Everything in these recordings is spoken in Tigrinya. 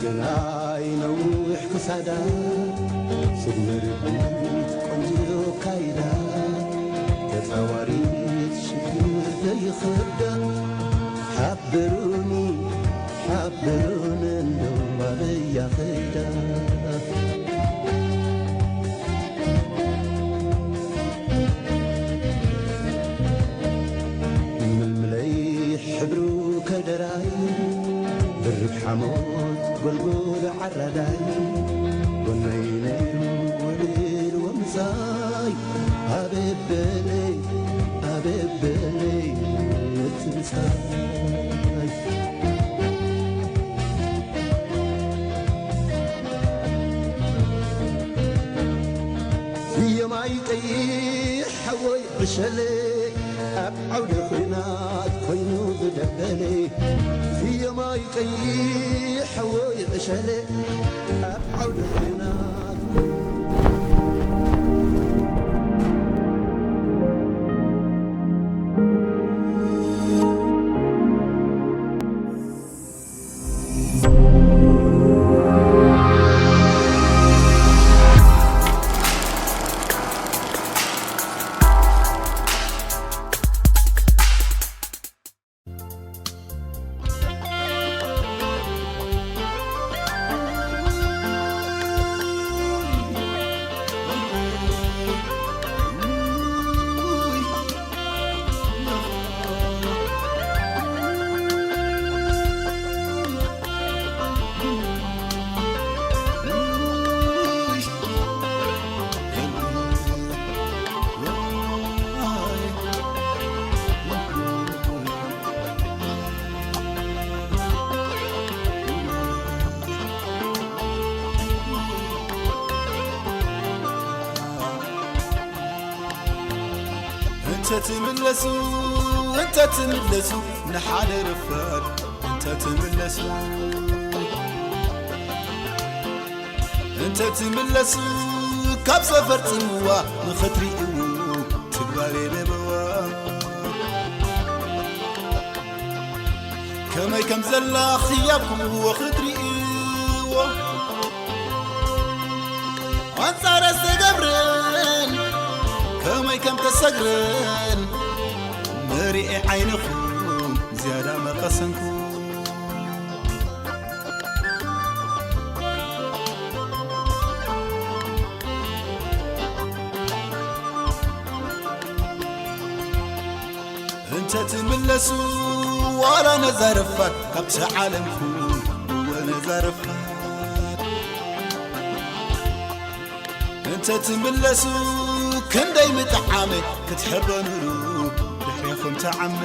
ገናይ ነዊሕ ክሳዳ፣ ስግመ ርግቢት ቆንጆ ካይዳ፣ ተጻዋሪት ሽግር ዘይኸብዳ፣ ሓብሩኒ፣ ሓብሩኒ እንደው ኣበያ ኸይዳ። ምልምለይ ሕብሩ ከደራይ፣ ድርብ ሓሞት ጎልጎል ዓራዳይ፣ ጎነይ ነይሩ ውዕል ወምሳይ፣ ኣበበለይ፣ ኣበበለይ እቲ ምሳይ። ፍየማይ ቀይሕ ሓወይ ዕሸለይ፣ ኣብ ዓውደ ኹናት ኮይኑ ዝደበለይ። ፍየማይ ቀይሕ ሓወይ ዕሸለይ፣ ኣብ ዓውደ ኹናት እንተ ትምለሱ፣ እንተ ትምለሱ፣ ንሓደ ረፋድ እንተ ትምለሱ፣ እንተ ትምለሱ፣ ካብ ሰፈር ጽምዋ ንኽትርእዩ ትግባር የለበዋ። ከመይ ከም ዘላ ህያብኩም ወኽትርእይዎ፣ ኣንጻረ ዝተገብረን ከመይ ከም ተሰግረን መሪኤ ዓይንኹም ዝያዳ መቐሰንኩ። እንተ ትምለሱ ዋላ ነዛ ረፋድ ካብቲ ዓለምኩም፣ እወ ነዛ ረፋድ። እንተ ትምለሱ ክንደይ ምጠዓመ ክትሕበኑሉ ድሕሬኹም ተዓመ።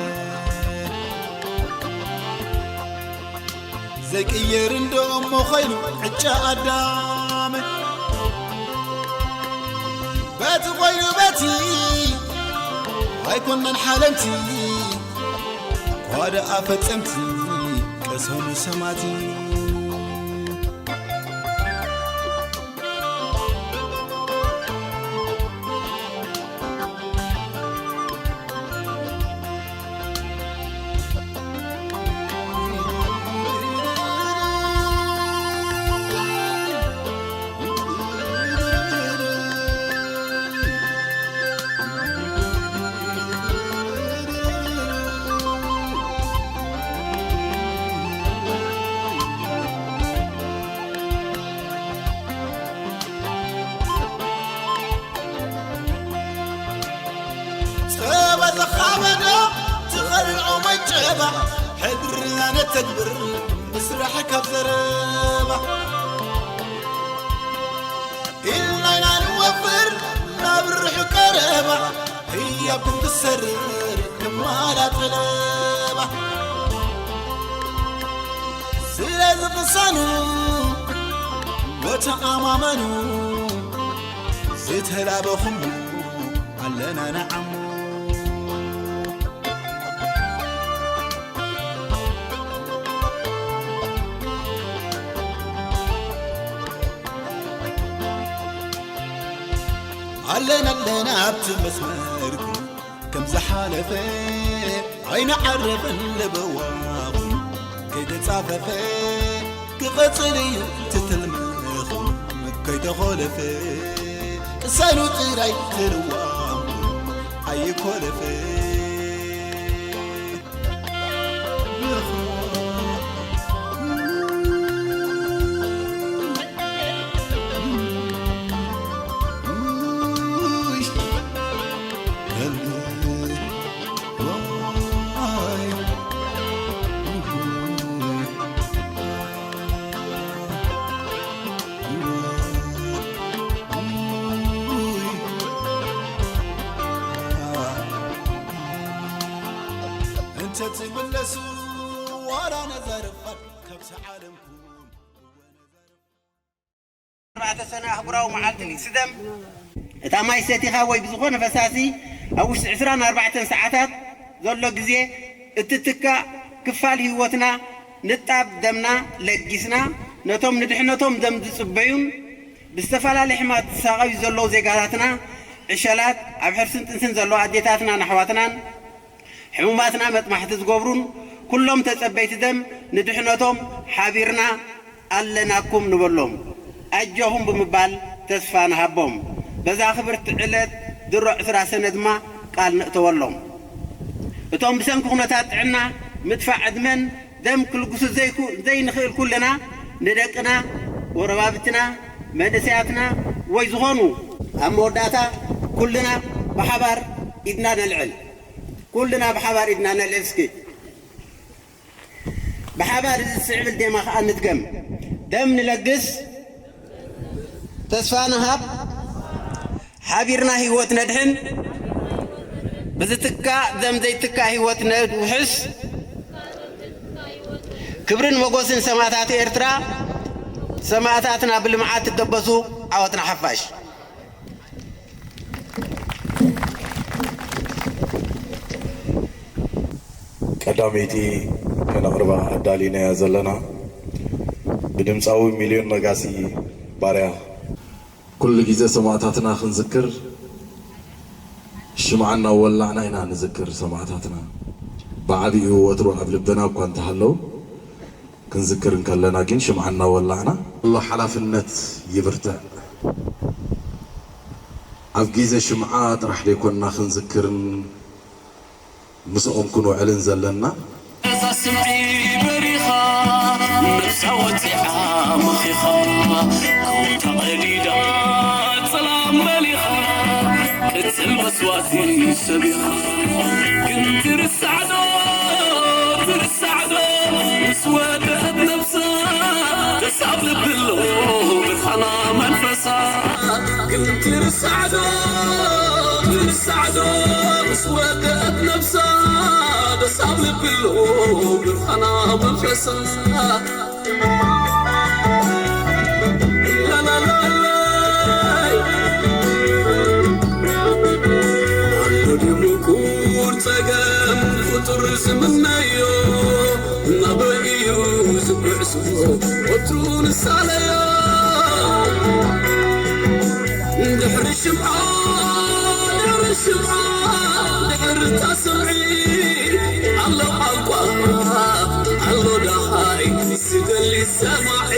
ዘይቅየር እንዶ እሞ ኾይኑ ዕጫ ኣዳም በቲ ኾይኑ በቲ ኣይኮነን ሓለምቲ ኳደ ኣፈጸምቲ ቀሰኑ ሰማቲ። ጸባ ዘኻበዶ ትኸልኦ ማይ ጨባ፣ ሕድርና ነተግብር ብስራሕ ካብ ዘረባ። ኢልና ኢና ንወፍር ናብ ርሑቕ ቀረባ፣ ህያብኩም ክሰርር ክማላ ጠለባ። ስለዚ ቅሰኑ ወተኣማመኑ፣ ዝተላበኹም ኣለና ንዓሙ። ኣለና ኣለና ኣብቲ መስመርኩም ከም ዝሓለፈ ኣይንዓረፍን ለበዋኹም ከይተጻፈፈ ክቐጽል እዩ ትትልምኹም ከይተኾለፈ፣ ቅሰኑ ጥራይ ትልዋምኩም ኣይኮለፈ። እንተ ትምለሱ ዋላ ነዛ ረፋድ ካብቲ ዓለምኩም ኣርባዕተ ሰነ ኣህጉራዊ መዓልቲ ልግሲ ደም። እታ ማይ ሰቲኻ ወይ ብዝኾነ ፈሳሲ ኣብ ውሽጢ ዕስራን ኣርባዕተን ሰዓታት ዘሎ ግዜ እትትካእ ክፋል ህይወትና ንጣብ ደምና ለጊስና ነቶም ንድሕነቶም ደም ዝጽበዩን ብዝተፈላለየ ሕማት ዝሳቐዩ ዘለዉ ዜጋታትና ዕሸላት ኣብ ሕርስን ጥንስን ዘለዋ ኣዴታትናን ኣሕዋትናን ሕሙማትና መጥማሕቲ ዝገብሩን ኩሎም ተጸበይቲ ደም ንድሕነቶም ሓቢርና ኣለናኩም ንበሎም። ኣጆኹም ብምባል ተስፋ ንሃቦም። በዛ ክብርቲ ዕለት ድሮ ዕስራ ሰነ ድማ ቃል ንእተወሎም። እቶም ብሰንኪ ኩነታት ጥዕና ምጥፋእ ዕድመን ደም ክልግሱ ዘይኩ-፣ ዘይንኽእል ኩልና ንደቅና፣ ጎረባብትና፣ መንእሰያትና ወይ ዝኾኑ ኣብ መወዳእታ ኩልና ብሓባር ኢድና ነልዕል። ኩልና ብሓባር ኢድና ነልዕል እስኪ። ብሓባር እዚ ዝስዕብል ዜማ ከኣ ንድገም። ደም ንለግስ፣ ተስፋ ንሃብ፣ ሓቢርና ህይወት ነድሕን፣ ብዝትካእ ደም ዘይትካእ ህይወት ነውሕስ። ክብርን ሞጎስን ሰማእታት ኤርትራ፣ ሰማእታትና ብልምዓት ትደበሱ፣ ዓወትና ሓፋሽ። ቀዳመይቲ ከነቕርባ ኣዳሊናያ ዘለና ብድምፃዊ ሚልዮን ነጋሲ ባርያ። ኩሉ ግዜ ሰማእታትና ክንዝክር ሽምዓ እናወላዕና ኢና ንዝክር ሰማእታትና። ብዓቢኡ ወትሩ ኣብ ልብና እኳ እንተሃለዉ ክንዝክር እንከለና ግን ሽምዓ እናወላዕና ኣሎ ሓላፍነት ይብርትዕ። ኣብ ግዜ ሽምዓ ጥራሕ ደይኮንና ክንዝክርን ምስኦም ክንውዕልን ዘለና። እዛ ስምዒ በሪኻ ነብሳ ወጺዓ መኺኻ ከውታ ቀዲዳ ጸላም በሊኻ ቅጽል መስዋእቲ ሰቢኻ ግን ትርሳዕዶ ትርሳዕዶ ምስ ወደአት ነብሳ ደስ ኣብ ልቢ ኣሎ ብርሃና መንፈሳ ግን ትርሳዕዶ ትርሳዕዶ ምስ ወደአት ነብሳ ደስ ኣብ ልቢ ኣሎ ብርሃና መንፈሳ ላላላላይ ኣሎ ድምቁር ጸገም ፍጡር ዝምነዮ ናበይ እዩ ዝጉዕዞ ወትሩ ንሳለዮ ድሕሪ ሽምዓ ድሕሪ ሽምዓ ድሕሪ ታስምዒ ኣሎ ቋንቋ ኣሎ ደሃይ ዝደሊ ሰማዒ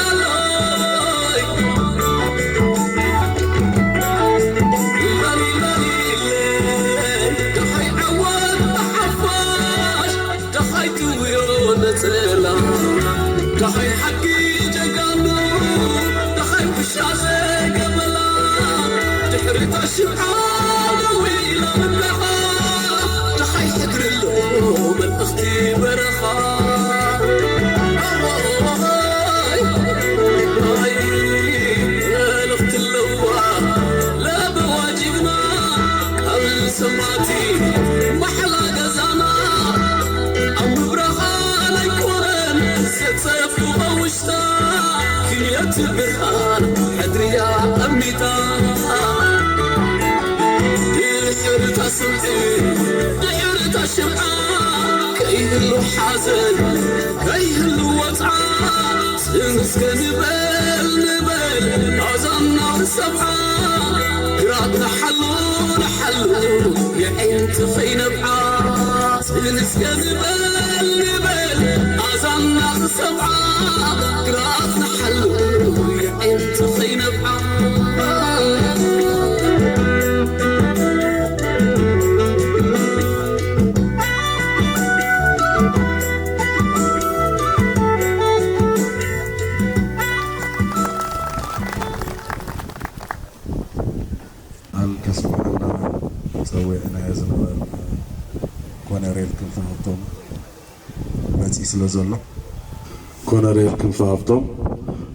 ላሊላላሎይ ላሊላሊለ ደሃይ ዓወት ብሓፋሽ ደሃይ ትውዮ ነጸላ ደሃይ ሓቂ ጀጋኑ ደሃይ ውሻ ዘገበላ ድሕሪ ታሽብዓ ደዊላ ምብላኻ ደሃይ ሕድሪ ኣሎ መልእኽቲ በረኻ ኣዋይ መልእኽቲ ኣለዋ ለበዋ ጅግና ቃል ሰማዕቲ ማሕላ ገዛና ኣብ ምብራኻ ኣይኮነን ዘጸብቆ ውሽጣ ክልኤቲ ብርሃን ሕድርያ ኣሚታ ድሕሪ ታስምዒ ድሕሪ ታሽብዓ ከይህሉ ሓዘን ከይህሉ ወጽዓ ጽን እስከ ንበል ንበል ኣዛና ክሰምዓ ግራትና ሓሉ ንሓሉ የዒንቲ ከይነብዓ እስከ ንበል ንበል ኣዛና ዝሰምዓ፣ ግራትና ሓሉ የዒንቲ ከይነብዓ። ኣል ከስምዓና ጸዊዕናዮ ዝነበርና ኮነሬል ክንፈ ሃብቶም መጺኡ ስለ ዘሎ፣ ኮነሬል ክንፈ ሃብቶም፣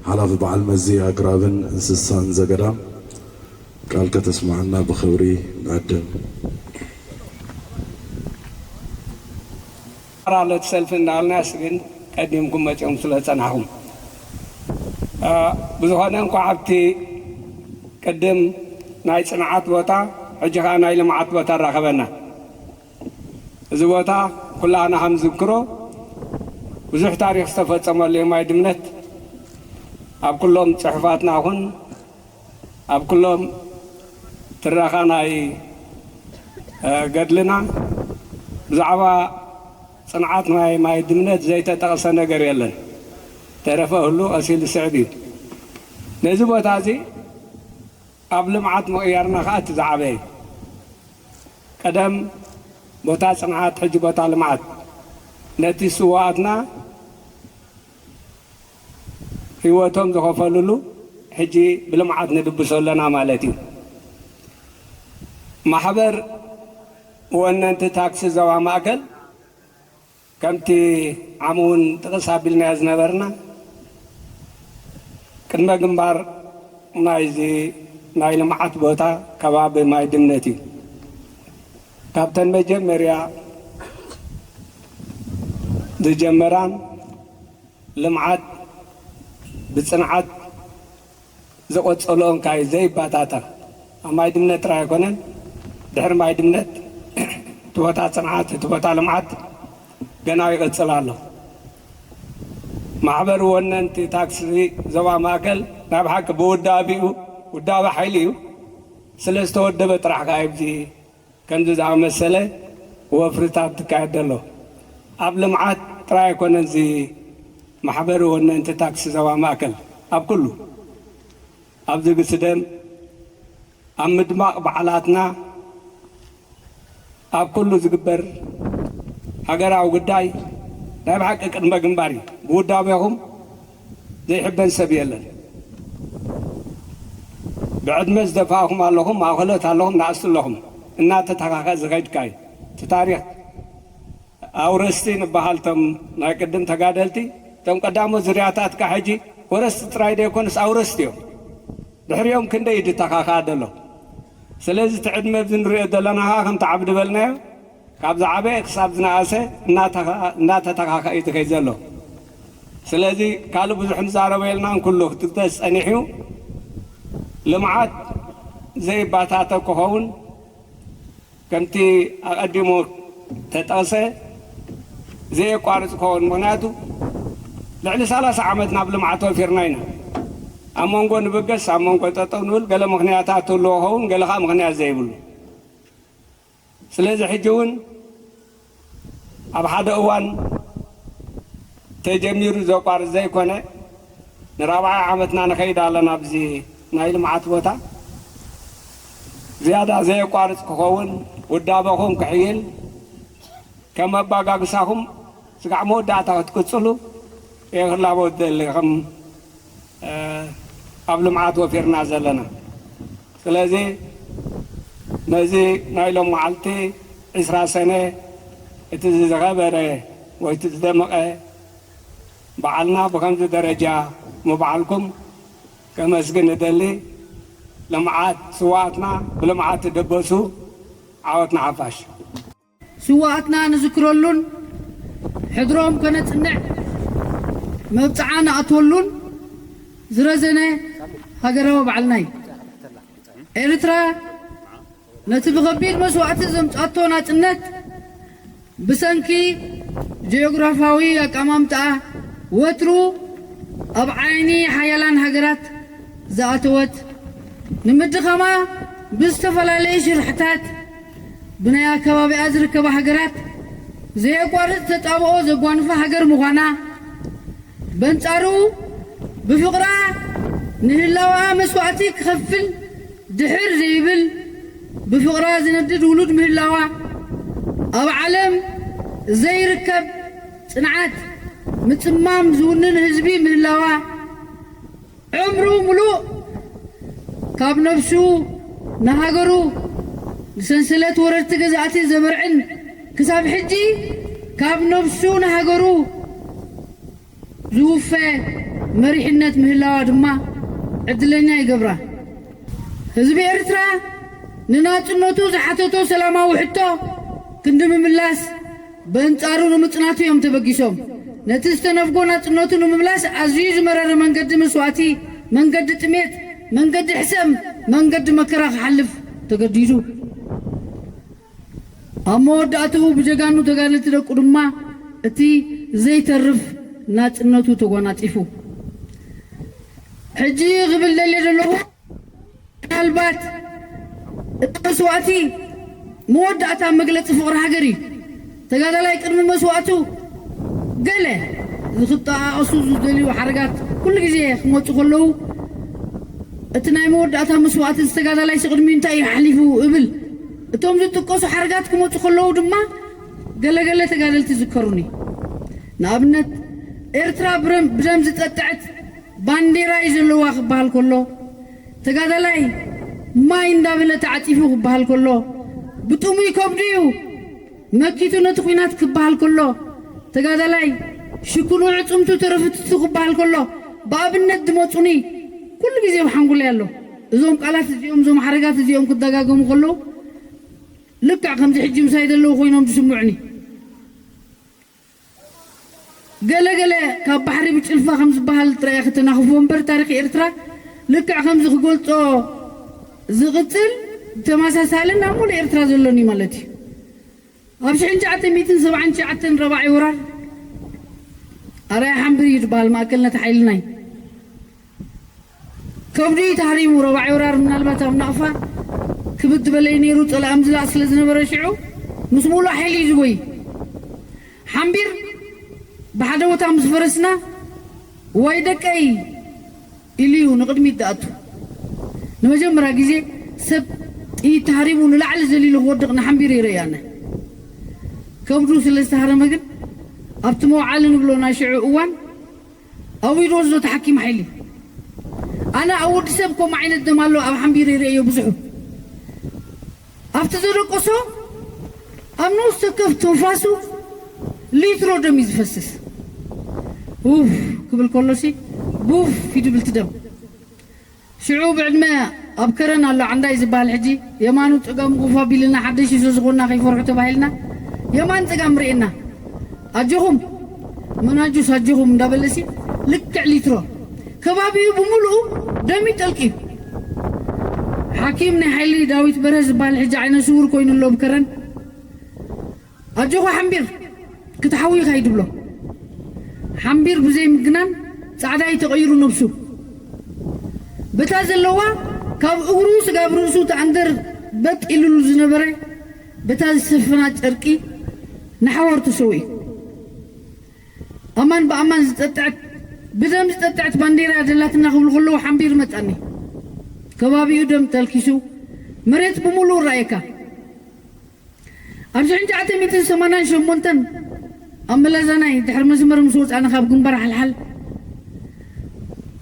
ሓላፊ በዓል መዚ ኣግራብን እንስሳን ዘገዳም፣ ቃል ከተስምዓና ብኽብሪ ንዕድም። ኣሎ እቲ ሰልፊ እንዳበልናስ ግን ቀዲምኩም መጺኦም ስለ ዝጸናሕኩም። እ፣ ብዝኾነ እንኳዕ ኣብቲ ቅድም ናይ ጽንዓት ቦታ፣ ሕጂ ኸኣ ናይ ልምዓት ቦታ ኣራኸበና። እዚ ቦታ ኩላህና ከም ዝዝክሮ ብዙሕ ታሪኽ ዝተፈጸመሉ እዩ። ማይ ድምነት ኣብ ኩሎም ጽሑፋትና ይኹን ኣብ ኩሎም ትረኻ ናይ፣ እ፣ ገድልና ብዛዕባ ጽንዓት ናይ ማይ ድምነት ዘይተጠቕሰ ነገር የለን። ተረፈ ሁሉ ቀሲሉ ዝስዕብ እዩ። ነዚ ቦታ እዚ ኣብ ልምዓት ምቕያርና ኸኣ እቲ ዝዓበየ እዩ። ቀደም ቦታ ጽንዓት፣ ሕጂ ቦታ ልምዓት። ነቲ ስውኣትና ህይወቶም ዝኸፈልሉ ሕጂ ብልምዓት ንድብሶ ኣለና ማለት እዩ። ማሕበር ወነንቲ ታክሲ ዞባ ማእከል ከምቲ ዓሚ እውን ጥቕስ ኣቢልናዮ ዝነበርና፣ ቅድመ ግንባር ናይዚ ናይ ልምዓት ቦታ ከባቢ ማይ ድምነት እዩ። ካብተን መጀመርያ ዝጀመራን ልምዓት ብጽንዓት ዝቐጸሎ እንካይ ዘይባታታ ኣብ ማይ ድምነት ጥራይ ኣይኮነን። ድሕሪ ማይ ድምነት እቲ ቦታ ጽንዓት፣ እቲ ቦታ ልምዓት ገና ይቐጽል ኣሎ። ማሕበር ወነንቲ ታክሲ ዞባ ማእከል ናይ ብሓቂ ብውዳቢኡ፣ ውዳበ ሓይሊ እዩ። ስለ ዝተወደበ ጥራሕ ከኣ ኣብዚ ከምዚ ዝኣመሰለ ወፍርታት ትካየድ ዘሎ። ኣብ ልምዓት ጥራይ ኣይኮነን እዚ ማሕበር ወነንቲ ታክሲ ዞባ ማእከል፣ ኣብ ኩሉ፣ ኣብ ዝግስደም፣ ኣብ ምድማቕ በዓላትና፣ ኣብ ኩሉ ዝግበር ሃገራዊ ጉዳይ ናይ ብሓቂ ቅድመ ግንባር እዩ። ብውዳቤኹም ዘይሕበን ሰብ የለን። ብዕድመ ዝደፋእኹም ኣለኹም፣ ማእኸሎት ኣለኹም፣ ንኣስቱ ኣለኹም። እናተተኻኸ ዝኸድካ እዩ። እቲ ታሪኽ ኣውረስቲ ንበሃል፣ እቶም ናይ ቅድም ተጋደልቲ፣ እቶም ቀዳሞት ዝርያታትካ ሕጂ ወረስቲ ጥራይ ዘይኮኑስ ኣውረስቲ እዮም። ድሕሪኦም ክንደይ እዩ ዝተኻኸኣ ዘሎ። ስለዚ እቲ ዕድመ ኣብዚ ንሪኦ ዘለና ኸዓ ከምቲ ዓብዲ በልናዮ፣ ካብ ዝዓበየ ክሳብ ዝነኣሰ እናተኻ-፣ እናተተኻኸአ እዩ ዝኸይድ ዘሎ። ስለዚ ካልእ ብዙሕ ንዛረቦ የልናን፣ ኩሉ ክትግተስ ጸኒሑ እዩ። ልምዓት ዘይባታተ ክኸውን ከምቲ ኣቐዲሙ ተጠቕሰ ዘየቋርጽ ክኸውን፣ ምኽንያቱ ልዕሊ ሰላሳ ዓመት ናብ ልምዓት ወፊርና ኢና። ኣብ መንጎ ንብገስ፣ ኣብ መንጎ ጠጠው ንብል፣ ገለ ምኽንያታት ትህልዎ ክኸውን፣ ገለ ኸኣ ምኽንያት ዘይብሉ። ስለዚ ሕጂ እውን ኣብ ሓደ እዋን ተጀሚሩ ዘቋርጽ ዘይኮነ፣ ንራብዓይ ዓመትና ንኸይድ ኣለና ኣብዚ ናይ ልምዓት ቦታ። ዝያዳ ዘየቋርጽ ክኸውን፣ ውዳበኹም ክሕይል፣ ከም ኣባጋግሳኹም ስጋዕ መወዳእታ ክትቅጽሉ እየ ክላቦ ዝደሊ፣ ከም፣ እ፣ ኣብ ልምዓት ወፊርና ዘለና። ስለዚ ነዚ ናይ ሎም መዓልቲ ዕስራ ሰነ እቲ ዝኸበረ ወይ እቲ ዝደመቐ በዓልና ብኸምዚ ደረጃ ምብዓልኩም ከመስግን እደሊ። ልምዓት ስውኣትና ብልምዓት ትደበሱ። ዓወት ንሓፋሽ። ስውኣትና ንዝክረሉን ሕድሮም ከነጽንዕ መብጽዓ ንኣትወሉን ዝረዘነ ሃገራዊ በዓልና እዩ። ኤርትራ ነቲ ብኸቢድ መስዋእቲ ዘምጻቶ ናጽነት ብሰንኪ ጂኦግራፋዊ ኣቀማምጣኣ ወትሩ ኣብ ዓይኒ ሓያላን ሃገራት ዝኣተወት፣ ንምድኻማ ብዝተፈላለየ ሽርሕታት ብናይ ኣከባቢኣ ዝርከባ ሃገራት ዘየቋርጽ ተጻብኦ ዘጓንፋ ሃገር ምዃና፣ በንጻሩ ብፍቕራ ንህላወኣ መስዋእቲ ክኸፍል ድሕር ዘይብል፣ ብፍቕራ ዝነድድ ውሉድ ምህላዋ፣ ኣብ ዓለም ዘይርከብ ጽንዓት ምጽማም ዝውንን ህዝቢ ምህላዋ፣ ዕምሩ ምሉእ ካብ ነብሱ ንሃገሩ ንሰንሰለት ወረርቲ ገዛእቲ ዘበርዕን፣ ክሳብ ሕጂ ካብ ነብሱ ንሃገሩ ዝውፈ መሪሕነት ምህላዋ ድማ ዕድለኛ ይገብራ። ህዝቢ ኤርትራ ንናጽነቱ ዝሓተቶ ሰላማዊ ሕቶ ክንዲ ምምላስ፣ በንጻሩ ንምጽናቱ እዮም ተበጊሶም። ነቲ ዝተነፍጎ ናጽነቱ ንምምላስ ኣዝዩ ዝመረረ መንገዲ መስዋእቲ፣ መንገዲ ጥሜት፣ መንገዲ ሕሰም፣ መንገዲ መከራ ክሓልፍ ተገዲዱ። ኣብ መወዳእትኡ ብጀጋኑ ተጋደልቲ ደቁ ድማ እቲ ዘይተርፍ ናጽነቱ ተጓናጺፉ። ሕጂ ክብል ደልየ ዘለኹ፣ ምናልባት እቲ መስዋእቲ መወዳእታ መግለጺ ፍቕሪ ሃገር እዩ። ተጋዳላይ ቅድሚ መስዋእቱ ገለ ዝኽጠቓቐሱ ዝደልዩ ሓረጋት ኩሉ ግዜ ክመጹ ከለዉ፣ እቲ ናይ መወዳእታ መስዋእቲ እዚ ተጋዳላይ ቅድሚ እንታይ እዩ ሓሊፉ እብል። እቶም ዝጥቀሱ ሓረጋት ክመጹ ከለዉ ድማ ገለገለ ተጋደልቲ ይዝከሩኒ። ንኣብነት፣ ኤርትራ ብረም-፣ ብደም ዝጠጥዐት ባንዴራ እዩ ዘለዋ ክበሃል ከሎ፣ ተጋዳላይ ማይ እንዳበለ ተዓጺፉ ክበሃል ከሎ፣ ብጥሙይ ከብዱ እዩ መኪቱ ነቲ ኲናት ክበሃል ከሎ፣ ተጋዳላይ ሽኩኑ ዕጽምቱ ተረፍትቱ ክበሃል ከሎ፣ ብኣብነት ዝመጹኒ ኩሉ ግዜ ኣብ ሓንጎለይ ኣሎ። እዞም ቃላት እዚኦም፣ እዞም ሓረጋት እዚኦም ክደጋገሙ ከለዉ፣ ልክዕ ከምዚ ሕጂ ምሳይ ዘለዉ ኮይኖም ዝስምዑኒ። ገለ ገለ ካብ ባሕሪ ብጭልፋ ከም ዝበሃል ጥራይ ከተናኽፎ እምበር፣ ታሪኽ ኤርትራ ልክዕ ከምዚ ክገልጾ ዝቕጽል፣ ተመሳሳልን ኣብ ሙሉእ ኤርትራ ዘሎን እዩ ማለት እዩ። ኣብ ሽሕን ትሽዓተ ሚእትን ሰብዓን ትሽዓተን ረባዒ ወራር ኣርኣያ ሓምቢር እዩ ዝበሃል ማእከልነት ሓይልና እዩ። ከብዱ እዩ ተሃሪሙ። ረባዒ ወራር ምናልባት ኣብ ናቕፋ ክብድ በለይ ነይሩ፣ ጸላኢ ምዝላቕ ስለ ዝነበረ ሽዑ ምስ ሙሉእ ሓይሊ እዩ ዝጎይ። ሓምቢር ብሓደ ቦታ ምስ ፈረስና፣ "ዋይ ደቀይ" ኢሉ እዩ ንቕድሚት ዝኣቱ። ንመጀመርያ ግዜ ሰብ ጥይት ተሃሪሙ ንላዕሊ ዘሊሉ ክወድቕ ንሓምቢር ይርኢ ኣነ። ከብዱ ስለ ዝተሃረመ ግን ኣብቲ መውዓሊ ንብሎ ናይ ሽዑ እዋን ኣውሪዱ ወስዶ ተሓኪም ሓይሊ። ኣነ ኣብ ወዲ ሰብ ከምኡ ዓይነት ደም ኣሎ ኣብ ሓምቢር ይርእዮ ብዙሑ። ኣብቲ ዘደቀሶ ኣብ ንኡስ ተከፍ ትንፋሱ ሊትሮ ደም እዩ ዝፈስስ። ኡፍ ክብል ከሎሲ ቡፍ ይድብል እቲ ደም። ሽዑ ብዕድመ ኣብ ከረን ኣሎ ዓንዳይ ዝበሃል ሕጂ የማኑ ጸጋሙ ኮፍ ኣቢልና ሓደሽ ይዞ ዝኾንና ከይፈርሑ ተባሂልና የማን ጸጋም ርእየና። ኣጆኹም መናጁስ ኣጆኹም እንዳበለሲ ልክዕ ሊትሮ ከባቢኡ ብምሉኡ ደም እዩ ጠልቅዩ። ሓኪም ናይ ሓይሊ ዳዊት በርሀ ዝበሃል ሕጂ ዓይነ ስውር ኮይኑ ኣሎ ብከረን። ኣጆኻ ሓምቢር ክትሓዊ ኢኻ ይድብሎ። ሓምቢር ብዘይ ምግናን ጻዕዳ እዩ ተቐይሩ ነብሱ። በታ ዘለዋ ካብ እግሩ ስጋብ ርእሱ ተኣንደር በጥ ኢሉሉ ዝነበረ በታ ዝሰፈና ጨርቂ ንሓወር ተሰዊኡ። ኣማን ብኣማን ዝጠጥዐት ብደም ዝጠጥዐት ባንዴራ ደላትና ክብሉ ከለዉ ሓምቢር መጻኒ። ከባቢኡ ደም ተልኪሱ መሬት ብምሉእ ረኣየካ። ኣብ ሽሕን ትሽዓተ ሚእትን ሰማንያን ሸሞንተን ኣብ መላዛናይ ድሕሪ መስመር ምስ ወጻእና ካብ ግንባር ሓልሓል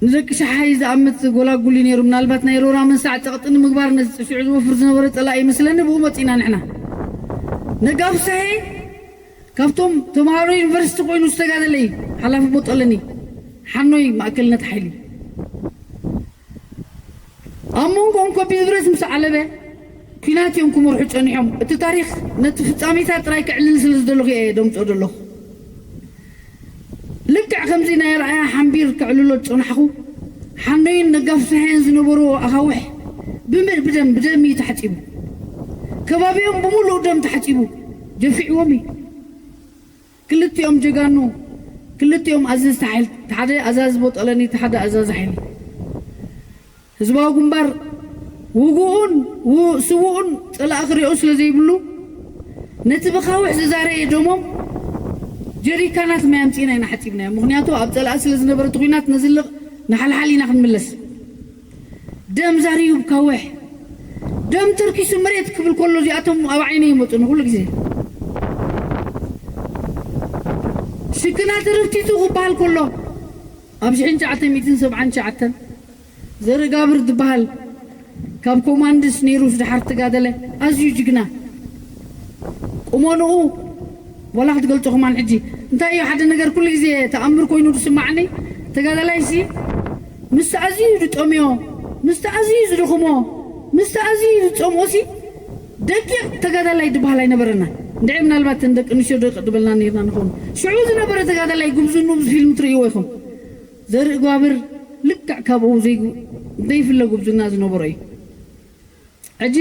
ንደቂ ሸሓይ ዝኣምት ጎላጉል እዩ ነይሩ። ምናልባት ናይ ሮራ መንሳዕ ጸቕጢ ንምግባር ነዚ ሽዑ ዝወፍር ዝነበረ ጸላኢ ይመስለኒ፣ ብኡ መጺእና ንሕና። ነጋ ፍስሃየ ካብቶም ተምሃሮ ዩኒቨርሲቲ ኮይኑ ዝተጋደለ እዩ። ሓላፊ ቦጠለኒ ሓኖይ ማእከልነት ሓይሊ። ኣብ መንጎኦም ከቢድ ብረት ምስ ዓለበ ኲናት እዮም ክመርሑ ጸኒሖም። እቲ ታሪኽ ነቲ ፍጻሜታት ጥራይ ከዕልል ስለ ዝደለኹ እየ ደምጾ ዘለኹ። ልክዕ ከምዚ ናይ ኣርኣያ ሓምቢር ከዕልሎ ዝጸናሕኹ ሓኖይን ነጋ ፍስሃየን ዝነበርዎ ኣኻውሕ ብምር ብደም ብደም እዩ ተሓጺቡ። ከባቢኦም ብምሉእ ደም ተሓጺቡ ጀፊዕዎም እዩ። ክልቲኦም ጀጋኑ፣ ክልቲኦም ኣዘዝቲ ሓይሊ፣ እቲ ሓደ ኣዛዚ ቦጠለኒ፣ እቲ ሓደ ኣዛዚ ሓይሊ። ህዝባዊ ግንባር ውጉኡን ው-፣ ስውኡን ጸላኢ ክሪኦ ስለ ዘይብሉ፣ ነቲ ብኻውሕ ዝዛረየ ደሞም ጀሪካናት ማይ ኣምፂእና ኢና ሓፂብናዮ። ምክንያቱ ኣብ ፀላእ ስለ ዝነበረ እቲ ኩናት ነዝልቕ ንሓልሓል ኢና ክንምለስ። ደም ዛርዩ ካውሕ፣ ደም ተርኪሱ መሬት ክብል ከሎ እዚኣቶም ኣብ ዓይነ ይመፁ ንኩሉ ግዜ። ሽክና ተረፍቲቱ ክበሃል ከሎ ኣብ ሽሕን ትሽዓተ ሚእትን ሰብዓን ትሽዓተን ዘርጋብር ዝበሃል ካብ ኮማንድስ ነይሩ ዝደሓር ተጋደለ ኣዝዩ ጅግና ቁመንኡ ዋላ ክትገልጾ ከማን ሕጂ እንታይ እዩ ሓደ ነገር ኩሉ ግዜ ተኣምር ኮይኑ ዝስማዓኒ ተጋዳላይ ሲ ምስ ኣዝዩ ዝጠምዮ ምስ ኣዝዩ ዝድኽሞ ምስ ኣዝዩ ዝጸምኦ ሲ ደቂቕ ተጋዳላይ ዝበሃል ኣይነበረና። እንድዒ ምናልባት እተን ደቂ ኣንስትዮ ደቂ ዝበልና ነርና ንኸውን። ሽዑ ዝነበረ ተጋዳላይ ጉብዝንኡ ኣብዚ ፊልም ትርእይዎ ኢኹም። ዘርኢ ጓብር ልክዕ ካብኡ ዘይጉ- ዘይፍለ ጉብዝና ዝነበሮ እዩ። ሕጂ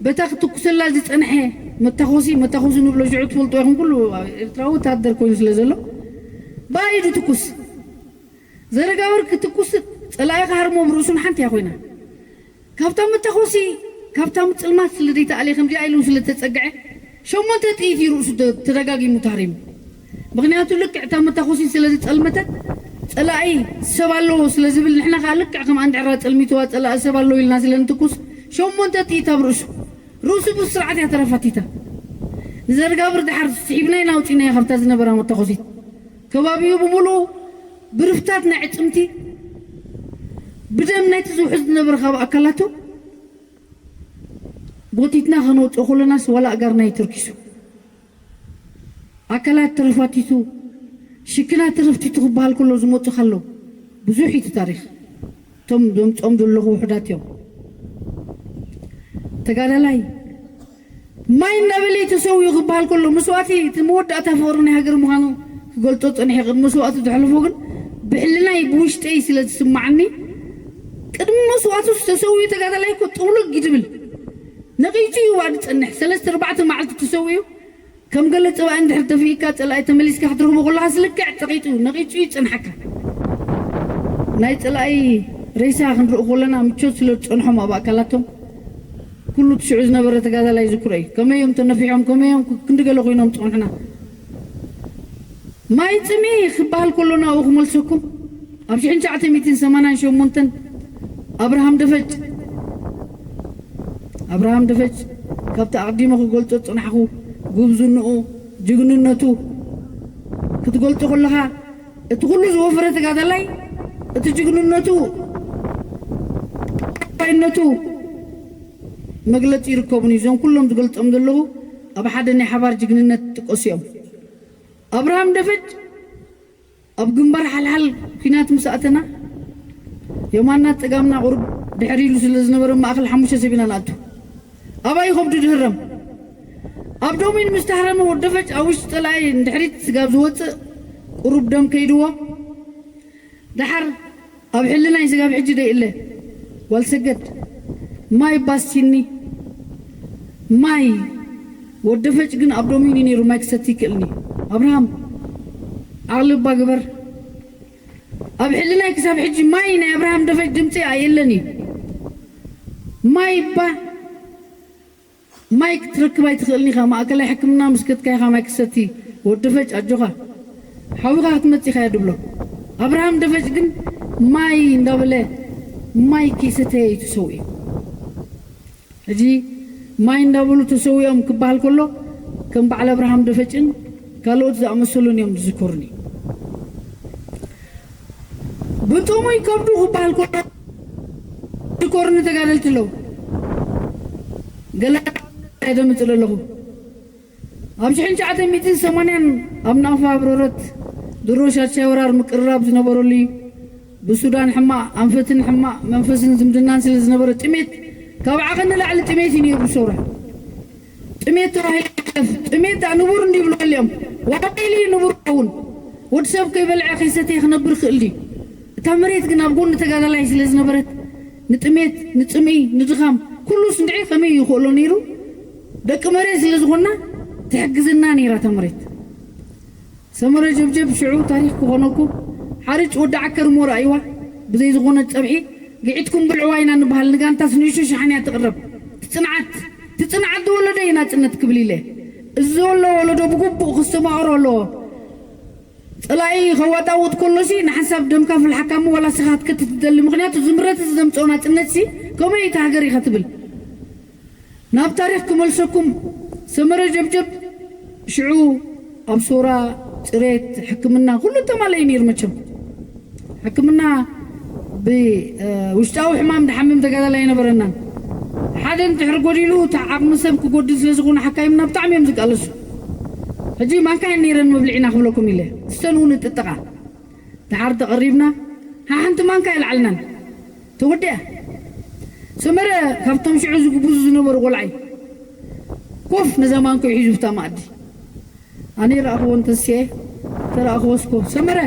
በታ ክትኩሰላ ዝጸንሐ መታኾሲ መታኾሲ ንብሎ ሽዑ ትፈልጡ ኢኹም። ኩሉ ኤርትራዊ ወታደር ኮይኑ ስለ ዘሎ ብኣይዱ ትኩስ ዘረጋብር ክትኩስ ጸላኢ ክሃርሞ ብርእሱን ሓንቲ እያ ኮይና ካብታ መታኾሲ ካብታ ምጽልማት ስለ ዘይተኣልየ ከምዚኣ ኢሉ ስለ ዝተጸግዐ ሸሞንተ ጥይት እዩ ርእሱ ተ- ተደጋጊሙ ተሃሪሙ። ምክንያቱ ልክዕ እታ መታኾሲ ስለ ዝጸልመተት ጸላኢ ሰብ ኣለዎ ስለ ዝብል ንሕና ከዓ ልክዕ ከም ኣንድዕራ ጸልሚትዋ ጸላኢ ሰብ ኣለዎ ኢልና ስለ ንትኩስ ሸሞንተ ጥይት ኣብ ርእሱ ርእሱ ብስርዓት እያ ተረፋቲታ። ንዘርጋብር ድሓር ስሒብና ኢና ኣውፂናዮ ካብታ ዝነበራ መታኾሲት ከባቢኡ ብምሉኡ ብርፍታት ናይ ዕፅምቲ ብደም ናይቲ ዝውሕዝ ዝነበረ ካብ ኣካላቱ ጎቲትና ከነውፅኦ ከለናስ ዋላ ኣጋርና እዩ ተርኪሱ ኣካላት ተረፋቲቱ ሽክና ተረፍቲቱ ክበሃል ከሎ ዝመፁ ካለው ብዙሕ እዩ እቲ ታሪክ እቶም ዘምፅኦም ዘለኹ ውሕዳት እዮም ተጋዳላይ ማይ እናበለ ተሰዊኡ ክበሃል ከሎ መስዋእቲ እቲ መወዳእታ ፍቕሪ ናይ ሃገር ምዃኑ ክገልጾ ጸኒሐ ቅድሚ መስዋእቱ ዘሕልፎ ግን ብሕልናይ ብውሽጠይ ስለ ዝስማዓኒ ቅድሚ መስዋእቱ ዝተሰዊኡ ተጋዳላይ እኮ ጥውልግ እዩ ዝብል ነቒጹ እዩ ዋእ ዝጸንሕ ሰለስተ ኣርባዕተ መዓልቲ ተሰዊኡ ከም ገለ ጸባኢ እንድሕር ተፊእካ ጸላኢ ተመሊስካ ክትረኽቦ ከለኻስ ልክዕ ጸቒጡ ነቒጹ እዩ ዝጸንሓካ ናይ ጸላኢ ሬሳ ክንርኢ ከለና ምቾት ስለ ዝጸንሖም ኣብ ኣካላቶም ኩሉ እቲ ሽዑ ዝነበረ ተጋዳላይ ዝክሮ እዩ። ከመይ እዮም ተነፊሖም፣ ከመይ እዮም ክንዲ ገለ ኮይኖም ዝጸንሑና። ማይ ጽምኢ ክበሃል ከሎ ናብኡ ክመልሰኩም። ኣብ ሽሕን ትሽዓተ ሚእትን ሰማንያን ሸሞንተን ኣብርሃም ደፈጭ ኣብርሃም ደፈጭ ካብቲ ኣቕዲመ ክገልጾ ዝጸናሕኩ ጉብዝንኡ፣ ጅግንነቱ ክትገልጾ ከለኻ እቲ ኩሉ ዝወፈረ ተጋዳላይ እቲ ጅግንነቱ ባይነቱ መግለፂ ይርከቡን እዩ። እዞም ኩሎም ዝገልፆም ዘለኹ ኣብ ሓደ ናይ ሓባር ጅግንነት ይጥቀሱ እዮም። ኣብርሃም ደፈጭ ኣብ ግንባር ሓልሓል ኲናት ምስ ኣተና የማና ፀጋምና ቁሩብ ድሕር ኢሉ ስለ ዝነበረ ማእኸል ሓሙሽተ ሰብ ኢና ንኣቱ። ኣባይ ይኸብዱ ድህረም ኣብ ዶሚን ምስ ተሃረመ ወዲ ደፈጭ ኣብ ውሽጢ ፀላኢ ንድሕሪት ስጋብ ዝወፅእ ቁሩብ ደም ከይድዎ ደሓር ኣብ ሕልናይ ስጋብ ሕጂ ደይእለ ጓል ሰገድ ማይ ባስቲኒ ማይ ወዲ ደፈጭ ግን ኣብ ዶሚን እዩ ነይሩ ማይ ክሰቲ ይክእልኒ ኣብርሃም ዓቕሊ እባ ግበር ኣብ ሕልናይ ክሳብ ሕጂ ማይ ናይ ኣብርሃም ደፈጭ ድምፂ ኣይእለን እዩ ማይ እባ ማይ ክትረክብ ኣይትኽእልን ኢኻ። ማእከላይ ሕክምና ምስ ከድካ ኢኻ ማይ ክትሰቲ። ወዲ ደፈጭ ኣጆኻ ሓዊኻ ክትመጽእ ኢኻ እያ ድብሎ። ኣብርሃም ደፈጭ ግን ማይ እንዳበለ ማይ ከይሰተየ እዩ ተሰዊኡ። ሕጂ ማይ እንዳበሉ ተሰዊኦም ክበሃል ከሎ ከም በዓል ኣብርሃም ደፈጭን ካልኦት ዝኣመሰሉን እዮም ዝዝከሩኒ። ብጥሙይ ከብዱ ክበሃል ከሎ ዝዝከሩኒ ተጋደልቲ ኣለዉ። ገለ የደምፅል ኣለኹ። ኣብ ሽሕን ትሽዓተ ሚእትን ሰማንያን ኣብ ናቕፋ ኣብ ሮረት ድሮ ሻድሻይ ወራር ምቅርራብ ዝነበረሉ እዩ። ብሱዳን ሕማቕ ኣንፈትን ሕማቕ መንፈስን ዝምድናን ስለ ዝነበረ ጥሜት ካብ ዓቐን ንላዕሊ ጥሜት እዩ ነይሩ ዝሰውራ። ጥሜት ተባሂሉ ይሕለፍ። ጥሜት ደኣ ንቡር እንዲ ይብሉ ኣልዮም። ዋላ ኢሉ እዩ ንቡር ይኸውን። ወዲ ሰብ ከይበልዐ ከይሰተየ ክነብር ክእል ድዩ? እታ መሬት ግን ኣብ ጎኒ ተጋዳላይ ስለ ዝነበረት ንጥሜት፣ ንጽምኢ፣ ንድኻም ኩሉስ እንድዒ ከመይ ይኽእሎ ነይሩ? ደቂ መሬት ስለ ዝኾንና ትሕግዝና ነይራ እታ መሬት። ሰመረ ጀብጀብ ሽዑ ታሪኽ ክኾነኩም ሓርጭ ወዲ ዓከር እሞ ረኣይዋ ብዘይ ዝኾነ ጸብሒ ግዒትኩም ብልዕዋ ኢና ንበሃል ንጋንታስ ንእሽቶ ሸሓን እያ ትቕረብ ትጽንዓት ትጽንዓት ዝወለዶ እዩ ናጽነት ክብል ኢለ እዚ ዘሎ ወለዶ ብግቡእ ክስተማቕሮ ኣለዎ ጸላኢ ከዋጣውጥ ከሎሲ ንሓንሳብ ደምካ ፍልሓካ እሞ ዋላ ስኻ ክትከትት ትደሊ። ምኽንያቱ ዝምረት እዚ ዘምጽኦ ናጽነትሲ ከመይ እታ ሃገር ኢኻ ትብል? ናብ ታሪኽ ክመልሰኩም፣ ሰመረ ጀብጀብ ሽዑ ኣብ ሶራ ጽሬት፣ ሕክምና፣ ኩሉ ተማለዩ ነይሩ። መቸም ሕክምና ብውሽጣዊ ሕማም ድሓምም ተጋዳላይ ኣይነበረናን። ሓደ እንድሕር ጎዲሉ፣ እቲ ዓቕሚ ሰብ ክጎድል ስለ ዝኾነ ሓካይምና ብጣዕሚ እዮም ዝቃለሱ። ሕጂ ማንካ እየን ነይረን መብልዒና ክብለኩም ኢለ፣ እስተን እውን እጥጥቓ። ድሓር ተቐሪብና፣ ሓንቲ ማንካ ኣይለዓልናን። ተወዲኣ። ሰመረ ካብቶም ሽዑ ዝግብዙ ዝነበሩ ቆልዓ እዩ። ኮፍ ነዛ ማንኮ ሒዙ ብታ ማኣዲ። ኣነ ረኣኽዎ እንተስየ፣ ተረኣኽዎ እስኮ። ሰመረ፣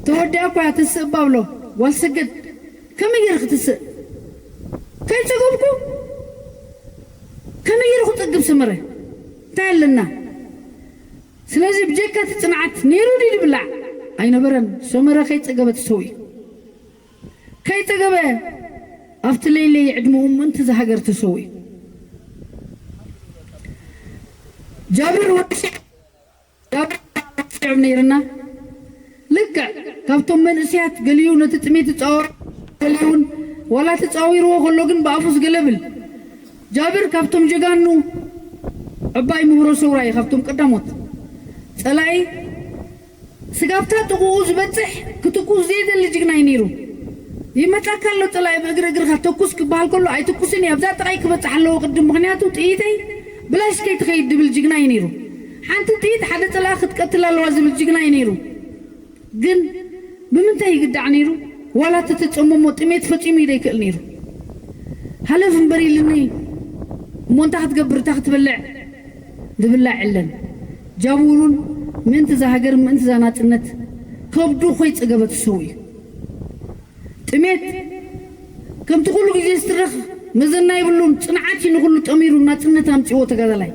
ተወዲኣ እኳ እያ፣ ተስእ እባ ብሎ። ጓል ሰገድ፣ ከመይ ገይረ ክትስእ? ከይጸገብኩ? ከመይ ገይረ ክጸግብ ሰመረ? እንታይ ኣለና? ስለዚ ብጀካ እቲ ጽንዓት ነይሩ ድዩ ዝብላዕ? ኣይነበረን። ሰመረ ከይጸገበ ተሰዊኡ። ከይጸገበ ኣብቲ ለይለይ ዕድመኡ ምእንቲ እዛ ሃገር ተሰዊኡ። ጃብር ወዲ ሽዕ፣ ጃብር ሽዑ ነይርና። ልክዕ ካብቶም መንእሰያት ገሊኡ ነቲ ጥሜት ዝጻወር፣ ገሊኡ እውን ዋላ ተጻዊርዎ ከሎ ግን ብኣፉስ ገለ ብል። ጃብር ካብቶም ጀጋኑ ዕባይ ምሁሮ ሰውራ እዩ፣ ካብቶም ቀዳሞት። ጸላኢ ስጋብታ ጥቕኡ ዝበጽሕ ክትኩስ ዘይደሊ ጅግና እዩ ነይሩ። ይመጻካ ኣሎ ጸላኢ ብእግሪ እግርኻ ተኩስ ክበሃል ከሎ ኣይትኩስን እዩ። ኣብዛ ጥቓይ ክበጽሕ ኣለዎ ቅድም፣ ምኽንያቱ ጥይተይ ብላሽ ከይትኸይድ ድብል ጅግና እዩ ነይሩ። ሓንቲ ጥይት ሓደ ጸላኢ ክትቀትል ኣለዋ ዝብል ጅግና እዩ ነይሩ። ግን ብምንታይ ይግዳዕ ነይሩ? ዋላ እተተጸመሞ ጥሜት ፈጺሙ እዩ ዘይክእል ነይሩ። ሃለፍ እምበር ኢልኒ እሞ እንታይ ክትገብር፣ እንታይ ክትበልዕ? ዝብላዕ የለን። ጃብሩን ምእንቲ እዛ ሃገር፣ ምእንቲ እዛ ናጽነት ከብዱ ኮይጸገበ ተሰዊኡ እዩ። ጥሜት ከምቲ ኩሉ ግዜ ዝትረኽ መዘና የብሉን። ጽንዓት እዩ ንኹሉ ጠሚሩ ናጽነት ኣምጺዎ ተጋዳላይ።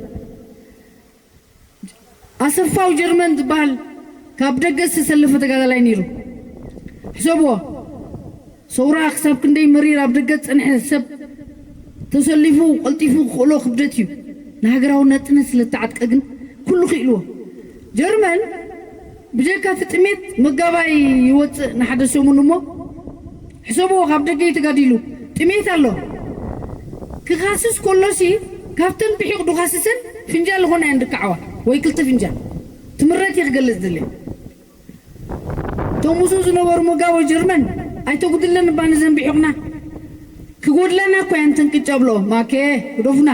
ኣሰፋው ጀርመን ዝበሃል ካብ ደገ ዝተሰለፈ ተጋዳላይ ነይሩ። ሕሰብዎ፣ ሰውራ ክሳብ ክንደይ መሪር ኣብ ደገ ዝጸንሐ ሰብ ተሰሊፉ ቀልጢፉ ክኽእሎ ክብደት እዩ። ንሃገራዊ ናጽነት ስለ ዝተዓጥቀ ግን ኩሉ ክኢልዎ። ጀርመን ብጀካ እቲ ጥሜት መጋባይ ይወጽእ ንሓደ ሰሙን እሞ ሕሰብዎ፣ ካብ ደገ እዩ ተጋዲሉ። ጥሜት ኣሎ። ክኻስስ ከሎሲ ካብተን ብሒቕ ድኻስሰን ፍንጃል ዝኾና እየን ድካዓዋ፣ ወይ ክልተ ፍንጃል። ትምረት እየ ክገልጽ ዝደሊ። እቶም ምስኡ ዝነበሩ መጋቦ ጀርመን፣ "ኣይተጉድለን እባ ነዘን ብሒቕና፣ ክጎድላና እኮ እየን እተን ቅጫ" ብሎ፣ "ማኬ፣ ግደፉና"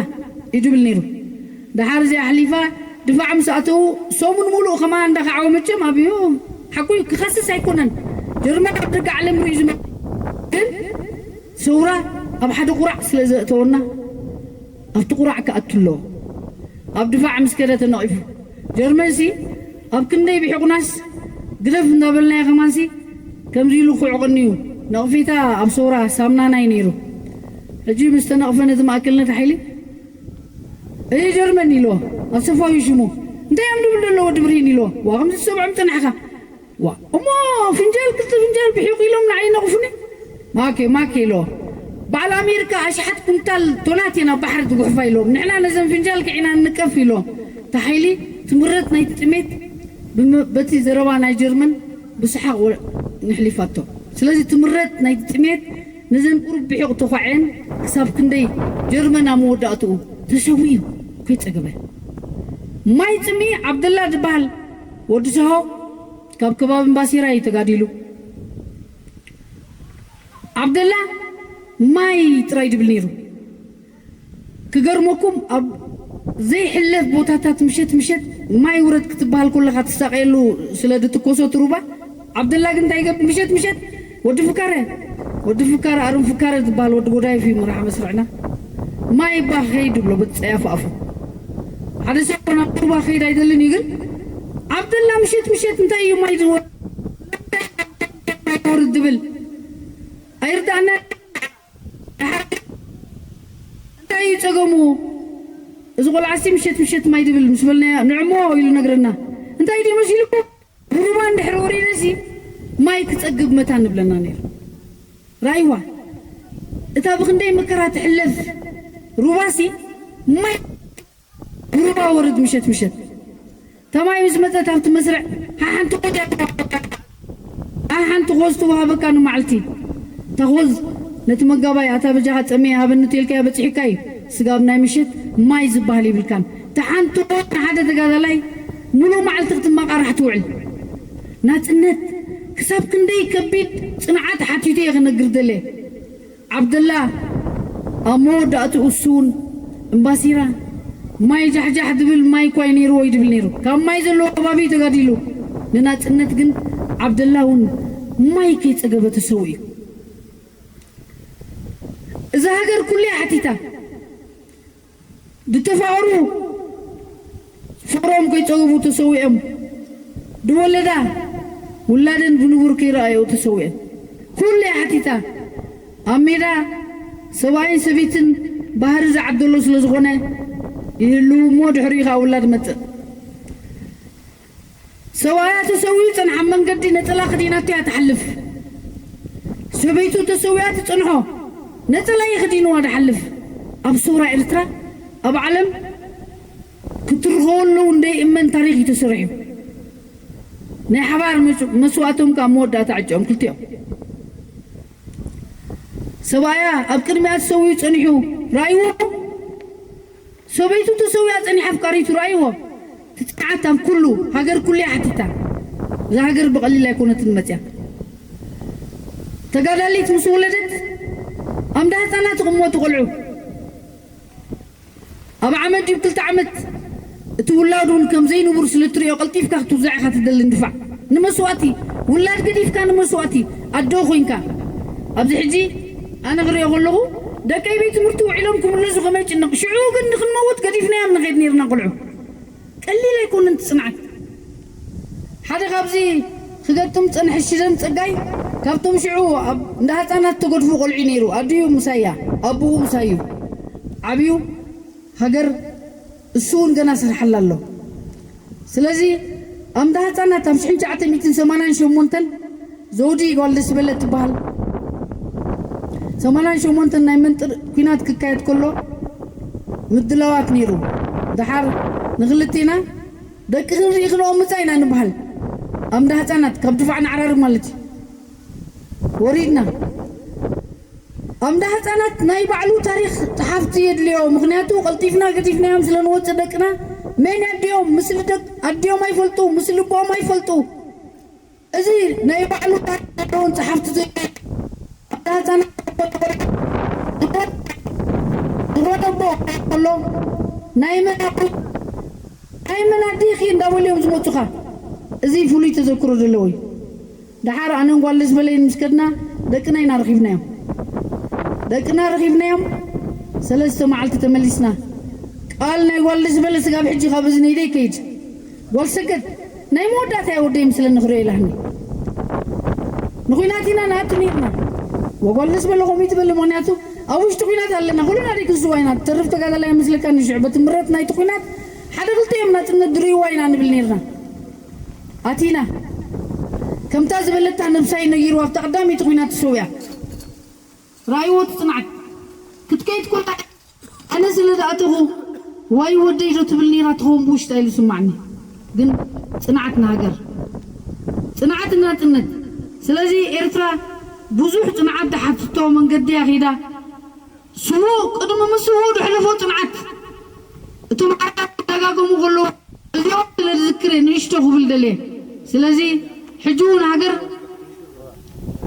እዩ ድብል ነይሩ። ደሓር እዚኣ ኣሕሊፋ ድፋዕ ምስ ኣተዉ፣ ሰሙን ሙሉእ ከማን እንዳኸዓወ መቸም ኣብዮ፣ ሓቁ እዩ፣ ክኸስስ ኣይኮነን። ጀርመን ኣብ ደገ ዓለም ርእዩ ዝመ-፣ ግን ሰውራ ኣብ ሓደ ቁራዕ ስለ ዘእተወና፣ ኣብቲ ቁራዕ ክኣቱ ኣለዎ። ኣብ ድፋዕ ምስ ከደ ተነቒፉ። ጀርመንሲ ኣብ ክንደይ ብሒቑናስ ግደፍ እንዳበልናዮ ከማንሲ ከምዚ ኢሉ ክዕቕን እዩ። ነቕፌታ ኣብ ሰውራ ሳምናና እዩ ነይሩ። ሕጂ ምስ ተነቕፈ ነቲ ማእከልነት ሓይሊ፣ "እይ ጀርመን" ኢልዎ። ኣሰፋዊ ሽሙ። "እንታይ እዮም ድብል ዘሎ ወዲ ብርሂን?" ኢልዎ። "ዋ፣ ከምዚ ዝሰብዖም ጸናሕካ?" ዋ፣ እሞ ፍንጃል፣ ክልተ ፍንጃል ብሒቑ ኢሎም ንዓይ ይነቕፉኒ። ማኬ፣ ማኬ ኢሎ። በዓል ኣሜሪካ ኣሽሓት ኩንታል ቶናት እየን ኣብ ባሕሪ ዝጉሕፋ ኢሎም። ንሕና ነዘን ፍንጃል ክዒና ንቀፍ ኢሎም። እቲ ሓይሊ ትምረት ናይቲ ጥሜት ብመ-፣ በቲ ዘረባ ናይ ጀርመን ብሰሓቕ ወ-፣ ንሕሊፋቶ። ስለዚ ትምረት ናይቲ ጥሜት ነዘን ቁሩብ ብሒቕ ተኳዕየን ክሳብ ክንደይ ጀርመን ኣብ መወዳእትኡ ተሰዊኡ ከይጸገበ። ማይ ጽምኢ ዓብደላ ዝበሃል ወዲ ሰሆ ካብ ከባቢ እምባሲራ እዩ ተጋዲሉ። ዓብደላ ማይ ጥራይ ድብል ነይሩ። ክገርመኩም፣ ኣብ ዘይሕለፍ ቦታታት ምሸት ምሸት ማይ ውረድ ክትበሃል ከለኻ ትሳቐየሉ ስለ ድትኮሶ ትሩባ። ዓብደላ ግን እንታይ ይገብር? ምሸት ምሸት ወዲ ፍካረ፣ ወዲ ፍካረ፣ ኣርም ፍካረ ዝበሃል ወዲ ጎዳይፍ እዩ መራሒ መስርዕና። "ማይ እባ ከይድ" ብሎ በቲ ጸያፍ ኣፉ። ሓደ ሰብ ናብ ሩባ ከይድ ኣይደልን እዩ፣ ግን ዓብደላ ምሸት ምሸት እንታይ እዩ ማይ ዝወ-፣ ማይ ወርድ ድብል? ኣይርዳእና። እንታይ እዩ ጸገሙ? እዚ ቆልዓሲ ምሸት ምሸት ማይ ድብል ምስ በልናዮ፣ "ንዕሞ" ኢሉ ነግረና። እንታይ ድዩ መሲልኩም? ብሩባ እንድሕር ወሪደሲ ማይ ክጸግብ መታን ንብለና ነይሩ። ራይዋ፣ እታ ብኽንደይ መከራ ትሕለፍ ሩባሲ ማይ ብሩባ ወርድ ምሸት ምሸት። ከማይ ምስ መጸት ኣብቲ መስርዕ ሓሓንቲ ኮዝ ሓሓንቲ ኮዝ ትወሃበካ ንመዓልቲ። እታ ኮዝ ነቲ መጋባይ፣ ኣታ በጃኻ ጸምየ ሃበኒ ተልካያ በጺሕካ እዩ። ስጋብ ናይ ምሽት ማይ ዝበሃል ይብልካን። እታ ሓንቲ ኮዝ ንሓደ ተጋዳላይ ሙሉእ መዓልቲ ክትመቃራሕ ትውዕል። ናጽነት ክሳብ ክንደይ ከቢድ ጽንዓት ሓቲቱ እየ ክነግር ደልየ። ዓብደላ ኣብ መወዳእትኡ እሱ እውን እምባሲራ ማይ ጃሕጃሕ ድብል ማይ እኳ እዩ ነይርዎ እዩ ድብል ነይሩ። ካብ ማይ ዘለዎ ከባቢ እዩ ተጋዲሉ። ንናጽነት ግን ዓብደላ እውን ማይ ከይጸገበ ተሰው እዩ። እዛ ሃገር ኩሉ እያ ሓቲታ። ድተፋቕሩ ፍቕሮም ከይጸግቡ ተሰዊኦም፣ ድወለዳ ውላደን ብንቡር ከይረኣዮ ተሰዊኦም። ኩሉ እያ ሓቲታ። ኣብ ሜዳ ሰብኣይን ሰበይትን ባህሪ ዝዓደሎ ስለ ዝኾነ ይህልው እሞ ድሕሪኡ ኸዓ ውላድ መጽእ። ሰብኣያ ተሰዊኡ ጸንሓ መንገዲ ነጸላ ከዲናቶ እያ ትሓልፍ። ሰበይቱ ተሰዊኣ ትጸንሖ ነጸላ እዩ ከዲንዋ ድሓልፍ። ኣብ ሰውራ ኤርትራ ኣብ ዓለም ክትርኸቦ ኣለዉ እንደይ እመን ታሪኽ እዩ ተሰሪሑ። ናይ ሓባር መስ-፣ መስዋእቶም ካብ መወዳእታ ዕጭኦም ክልቲኦም። ሰብኣያ ኣብ ቅድሚኣ ተሰዊኡ ጸኒሑ ራእይዎ። ሰበይቱ ተሰዊኣ ጸኒሓ ኣፍቃሪቱ ራእይዎ። እቲ ጽንዓት ኣብ ኩሉ፣ ሃገር ኩሉ እያ ሓቲታ። እዛ ሃገር ብቐሊል ኣይኮነትን መጽያ። ተጋዳሊት ምስ ወለደት ኣምዳ ህጻናት ይቕመጡ ቆልዑ። ኣብ ዓመት ድዩ ክልተ ዓመት እቲ ውላድ እውን ከም ዘይንቡር ስለ እትሪኦ ቀልጢፍካ ክትውዛዕ ኢኻ ትደሊ እንድፋዕ። ንመስዋእቲ፣ ውላድ ገዲፍካ ንመስዋእቲ፣ ኣዶ ኮይንካ። ኣብዚ ሕጂ ኣነ ክሪኦ ከለኹ ደቀይ ቤት ትምህርቲ ውዒሎም ክምለሱ ከመይ ጭንቕ። ሽዑ ግን ንክንመውት ገዲፍናዮም ንኸይድ ነይርና ቆልዑ። ቀሊል ኣይኮነን እቲ ጽንዓት። ሓደ ካብዚ ክገጥም ጸንሐ ሽደን ጸጋይ ካብቶም ሽዑ ኣብ እንዳ ህጻናት ተገድፉ ቆልዑ ነይሩ። ኣዲኡ ምሳያ፣ ኣቡኡ ምሳዩ። ዓብዩ ሃገር እሱ እውን ገና ሰርሓላ ኣሎ። ስለዚ ኣምዳ ህጻናት ኣብ ሽሕን ትሽዓተ ሚእትን ሰማንያን ሸሞንተን ዘውዲ ጓል ደስ በለ ትበሃል። ሰማንያን ሸሞንተን ናይ መንጥር ኲናት ክካየድ ከሎ ምድላዋት ነይሩ። ደሓር ንክልቴና ደቂ ክንርኢ ክንኦም ምጻ ኢና ንበሃል። ኣምዳ ህጻናት ካብ ድፋዕ ንዓራሪ ማለት እዩ። ወሪድና። ኣምዳ ህጻናት ናይ ባዕሉ ታሪኽ ጸሓፍቲ የድልዮ። ምኽንያቱ ቀልጢፍና ገዲፍናዮም ስለ ንወጽእ ደቅና መን ኣዲኦም፣ ምስሊ ደቅ-፣ ኣዲኦም ኣይፈልጡ፣ ምስሊ ኣቦኦም ኣይፈልጡ። እዚ ናይ ባዕሉ ታሪኽ ዘለዎን ጸሓፍቲ ዘይ-፣ ኣምዳ ህጻናት ዝወደቦ ከሎ ናይ መን ኣቦ፣ ናይ መን ኣዲኺ እንዳበሉ እዮም ዝመጹኻ። እዚ ፍሉይ ተዘክሮ ዘለዎ እዩ። ደሓር ኣነን ጓል ደስ በለይን ምስ ከድና ደቅና ኢና ረኺብናዮም። ደቅና ረኺብናዮም፣ ሰለስተ መዓልቲ ተመሊስና። ቃል ናይ ጓል ደስ በለ ስጋብ ሕጂ ካብ እዝነይ ደይከይድ። ጓል ሰገድ ናይ መወዳእታ እያ ወደይ ምስለ ንኽሪኦ ኢላህኒ። ንኹናት ኢና ንኣቱ ነይርና። ወጓል ደስ በለ ከምኡ ትበሊ፣ ምኽንያቱ ኣብ ውሽጢ ኹናት ኣለና። ኩልና ደይ ክንስዋ ኢና። ትተርፍ ተጋዳላይ ኣይመስለካን እዩ። ሽዑ በቲ ምረት ናይቲ ኹናት ሓደ ክልተ እዮም ናጽነት ድርእይዋ ኢና ንብል ነይርና። ኣቲና። ከምታ ዝበለታ ነብሳይ ነጊሩ ኣብታ ቀዳመይቲ ኹናት ተሰዊኣ። ራእይዎ እቲ ጽንዓት። ክትከይድ ኮላ ኣነ ስለ ዝኣተኹ ዋይ ወደይ ዶ ትብል ነይራ ትኸውን ብውሽጣ ኢሉ ስማዕኒ። ግን ጽንዓት ንሃገር። ጽንዓት ንናጽነት። ስለዚ ኤርትራ ብዙሕ ጽንዓት ድሓትቶ መንገዲ እያ ከይዳ። ስዉእ ቅድሚ ምስውኡ ድሕልፎ ጽንዓት። እቶም ዓራት ይደጋገሙ ከለዉ እዚኦም ስለ ዝዝክር እየ ንእሽቶ ክብል ደልየ። ስለዚ ሕጂ እውን ሃገር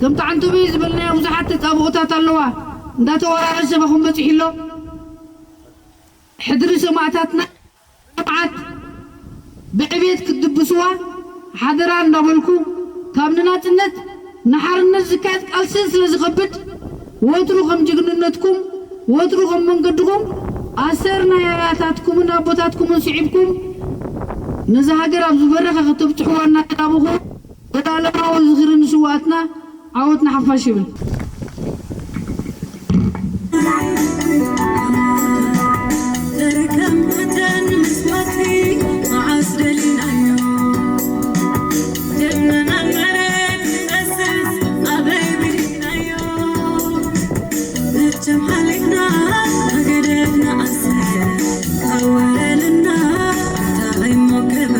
ከምቲ ዓንቶበይ ዝበልናዮ ብዙሓት ተጻብኦታት ኣለዋ። እንዳተወራረሰ ባኹም በጺሑ ኣሎ። ሕድሪ ሰማእታትና ልምዓት ብዕቤት ክትድብስዋ ሓደራ እንዳበልኩ፣ ካብ ንናጽነት ንሓርነት ዝካየድ ቃልሲ ስለ ዝኸብድ፣ ወትሩ ከም ጅግንነትኩም፣ ወትሩ ከም መንገድኹም ኣሰር ናይ ኣያታትኩምን ኣቦታትኩምን ስዒብኩም ነዛ ሃገር ኣብ ዝበረኸ ከተብጽሕዋ እናተላበኹ፣ ዘላለማዊ ዝኽሪ ንስውኣትና፣ ዓወት ንሓፋሽ ይብል። ከም መጠን ምስማቲ መዓስ ደሊናዮ፣ ደመና መሬት ዝፈስስ ኣበይ ብሊናዮ? መቸም ሓሊፍና መገደፍና ኣሰር ካብ ወረልና እንታይ ሞከበ?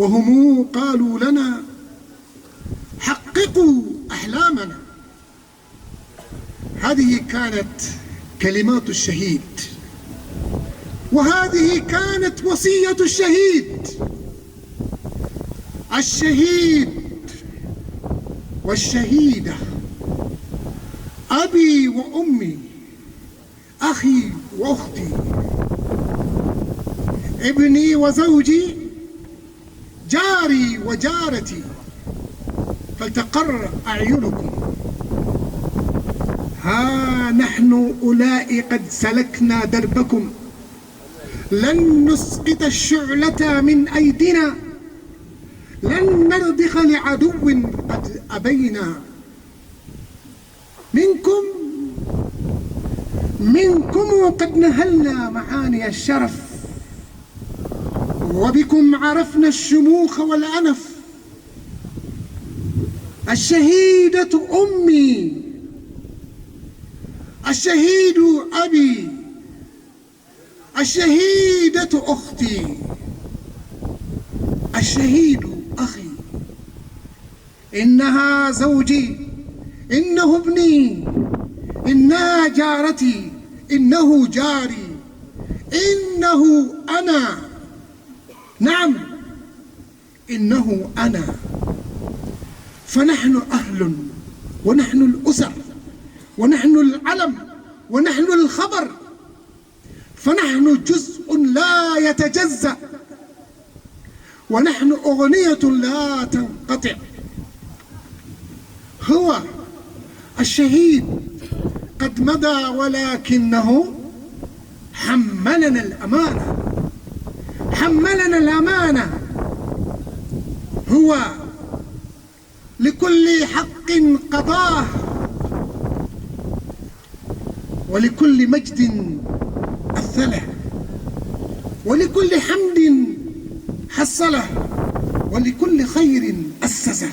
وهم قالوا لنا: حققوا أحلامنا. هذه كانت كلمات الشهيد، وهذه كانت وصية الشهيد. الشهيد والشهيدة، أبي وأمي، أخي وأختي، ابني وزوجي، جاري وجارتي، فلتقر أعينكم. ها نحن أولئك قد سلكنا دربكم، لن نسقط الشعلة من أيدينا، لن نرضخ لعدو قد أبينا. منكم، منكم قد نهلنا معاني الشرف، وبكم عرفنا الشموخ والأنف. الشهيدة أمي، الشهيد أبي، الشهيدة أختي، الشهيد أخي، إنها زوجي، إنه ابني، إنها جارتي، إنه جاري، إنه أنا. نعم، إنه أنا. فنحن أهل، ونحن الأسر، ونحن العلم، ونحن الخبر، فنحن جزء لا يتجزأ، ونحن أغنية لا تنقطع. هو الشهيد قد مضى، ولكنه حملنا الأمانة، حملنا الأمانة. هو لكل حق قضاه، ولكل مجد أثله، ولكل حمد حصله، ولكل خير أسسه،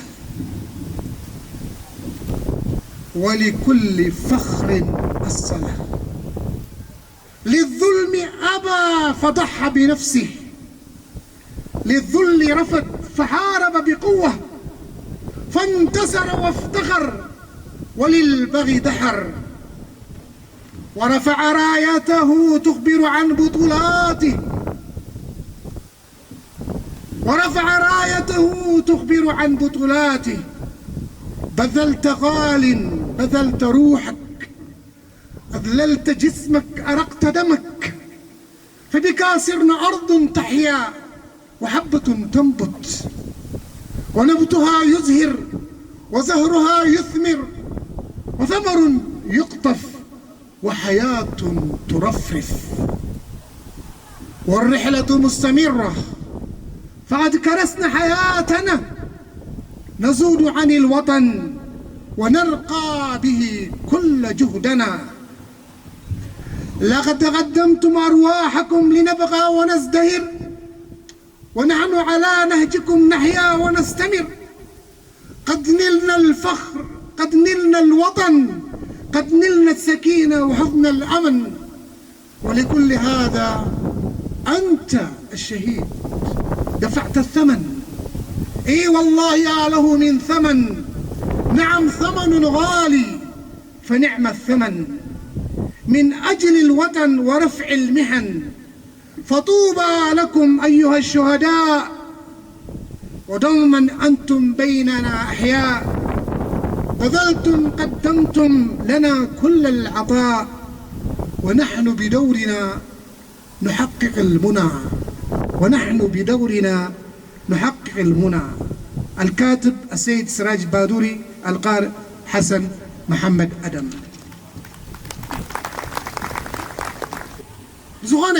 ولكل فخر أصله. للظلم أبى فضحى بنفسه، للذل رفض فحارب بقوة، فانتصر وافتخر، وللبغي دحر، ورفع رايته تخبر عن بطولاته، ورفع رايته تخبر عن بطولاته. بذلت غال، بذلت روحك، أذللت جسمك، أرقت دمك، فبك صرنا أرض تحيا وحبة تنبت، ونبتها يزهر، وزهرها يثمر، وثمر يقطف، وحياة ترفرف، والرحلة مستمرة، فقد كرسنا حياتنا نزود عن الوطن ونرقى به كل جهدنا. لقد قدمتم أرواحكم لنبقى ونزدهر، ونحن على نهجكم نحيا ونستمر. قد نلنا الفخر، قد نلنا الوطن، قد نلنا السكينة وحفظنا الأمن. ولكل هذا أنت الشهيد دفعت الثمن. إي والله يا له من ثمن، نعم ثمن غالي، فنعم الثمن من أجل الوطن ورفع المحن. فطوبى لكم أيها الشهداء، ودوما أنتم بيننا أحياء، بذلتم قدمتم لنا كل العطاء، ونحن بدورنا نحقق المنى، ونحن بدورنا نحقق المنى. الكاتب السيد سراج بادوري، القارئ حسن محمد أدم. ዝኾነ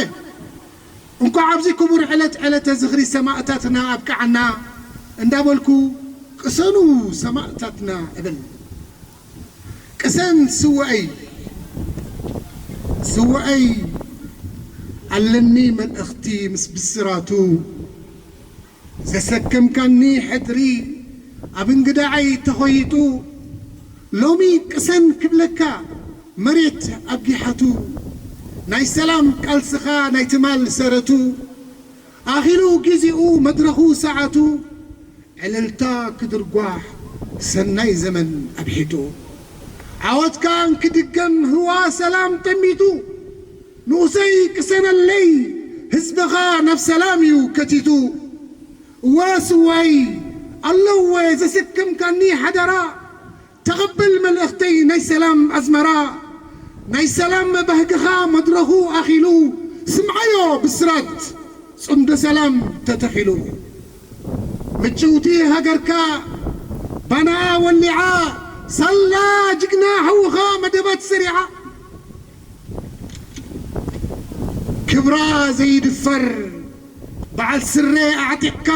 እንኳዕ ኣብዚ ክቡር ዕለት ዕለተ ዝኽሪ ሰማእታትና ኣብቅዓና እንዳበልኩ ቅሰኑ ሰማእታትና እብል። ቅሰን ስውኣይ፣ ስውኣይ ኣለኒ መልእኽቲ ምስ ብስራቱ። ዘሰከምካኒ ሕድሪ ኣብ እንግዳዓይ ተኾይጡ፣ ሎሚ ቅሰን ክብለካ መሬት ኣጊሓቱ። ናይ ሰላም ቃልስኻ ናይ ትማል ሰረቱ፣ ኣኺሉ ግዜኡ መድረኹ ሰዓቱ ዕልልታ ክድርጓሕ ሰናይ ዘመን ኣብሒቱ። ዓወትካ እንክድገም ህዋ ሰላም ጠሚቱ። ንኡሰይ ቅሰነለይ ህዝብኻ ናብ ሰላም እዩ ከቲቱ። እወ ስዋይ ኣለወ ዘስክምካኒ ሓደራ። ተቐበል መልእኽተይ ናይ ሰላም ኣዝመራ። ናይ ሰላም ባህግኻ መድረኹ ኣኺሉ። ስምዓዮ ብስራት ጽምዶ ሰላም ተተኺሉ። ምጭውቲ ሃገርካ ባናኣ ወሊዓ። ሳላ ጅግና ሓውኻ መደባት ሰሪዓ። ክብራ ዘይድፈር በዓል ስረ ኣዕጢቕካ።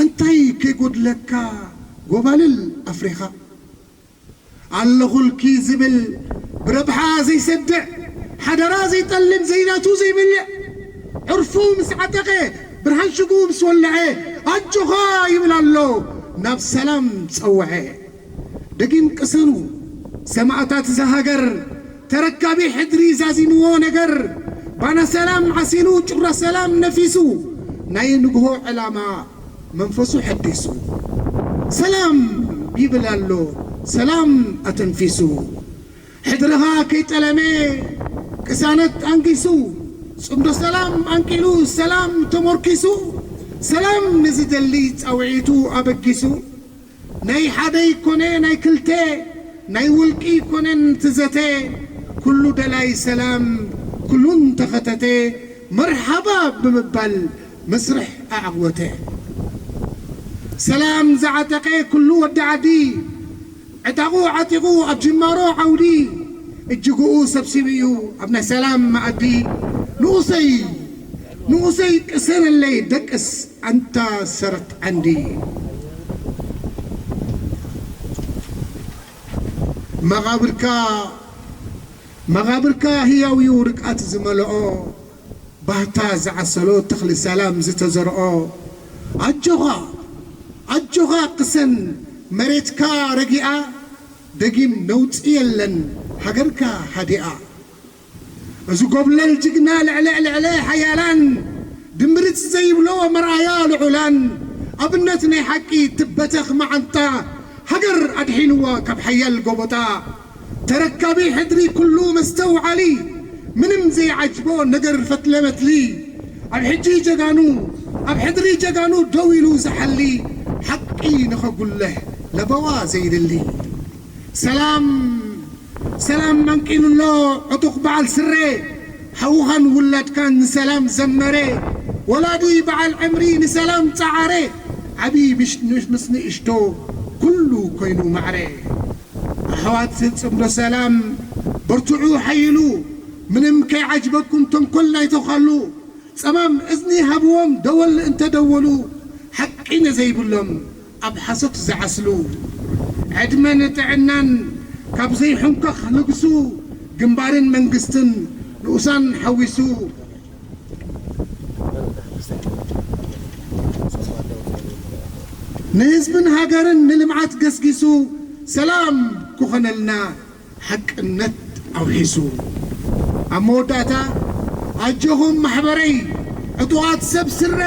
እንታይ ከይጎድለካ ጎባልል ኣፍሪኻ። ኣለኹልኪ ዝብል ብረብሓ ዘይሰድዕ ሓደራ ዘይጠልም ዘይናቱ ዘይብልዕ ዕርፉ ምስ ዓጠቐ ብርሃን ሽጉ ምስ ወለዐ ኣጆኻ ይብል ኣሎ ናብ ሰላም ጸውዐ። ደጊም ቅሰኑ ሰማእታት እዛ ሃገር ተረካቢ ሕድሪ ዛዚምዎ ነገር ባና ሰላም ዓሲሉ ጩራ ሰላም ነፊሱ ናይ ንግሆ ዕላማ መንፈሱ ሐዲሱ ሰላም ይብል ኣሎ ሰላም ኣተንፊሱ። ሕድርኻ ከይጠለመ ቅሳነት ኣንጊሱ ጽምዶ ሰላም ኣንቂሉ ሰላም ተሞርኪሱ ሰላም ንዝደሊ ጻውዒቱ ኣበጊሱ ናይ ሓደ ይኮነ ናይ ክልተ ናይ ውልቂ ይኮነን ትዘተ ኩሉ ደላይ ሰላም ኩሉን ተኸተተ መርሓባ ብምባል መስርሕ ኣዕወተ። ሰላም ዝዓጠቐ ኩሉ ወዲ ዓዲ ዕጣቑ ዓጢቑ ኣብ ጅማሮ ዓውዲ እጅግኡ ሰብሲቡ እዩ ኣብ ናይ ሰላም መኣዲ ንኡሰይ ንኡሰይ ቅሰነለይ ደቅስ ኣንታ ሰረት ዓንዲ። መቓብርካ መቓብርካ ህያው እዩ ርግኣት ዝመልኦ ባህታ ዝዓሰሎ ተኽሊ ሰላም ዝተዘርኦ ኣጆኻ ኣጆኻ ቅሰን መሬትካ ረጊኣ ደጊም ነውጺ የለን ሃገርካ ሃዲኣ። እዚ ጎብለል ጅግና ልዕለ ልዕለ ሓያላን ድምርጽ ዘይብሎ መርኣያ ልዑላን ኣብነት ናይ ሓቂ ትበተኽ መዓንጣ ሃገር ኣድሒንዋ ካብ ሓያል ጎቦጣ ተረካቢ ሕድሪ ኩሉ መስተውዓሊ ምንም ዘይዓጅቦ ነገር ፈትለመትሊ ኣብ ሕጂ ጀጋኑ ኣብ ሕድሪ ጀጋኑ ደው ኢሉ ዝሓሊ ሓቂ ንኸጉልሕ ለበዋ ዘይደሊ ሰላም ሰላም መንቂሉ ኣሎ ዕጡቕ በዓል ስረ ሓውኻን ውላድካን ንሰላም ዘመረ ወላዲ በዓል ዕምሪ ንሰላም ጸዓረ ዓቢ ምስ ንእሽቶ ኩሉ ኮይኑ ማዕረ ኣሕዋት ጽምዶ ሰላም በርትዑ ሓይሉ ምንም ከይዓጅበኩም ተንኮል ናይተኻሉ ጸማም እዝኒ ሃብዎም ደወል እንተደወሉ ሓቂ ነዘይብሎም ኣብ ሓሶት ዝዓስሉ ዕድመን ጥዕናን ካብ ዘይሕንከኽ ልግሱ ግንባርን መንግስትን ንኡሳን ሓዊሱ ንህዝብን ሃገርን ንልምዓት ገስጊሱ ሰላም ክኾነልና ሓቅነት ኣውሒሱ። ኣብ መወዳእታ ኣጆኹም ማሕበረይ ዕጡቓት ሰብ ስረ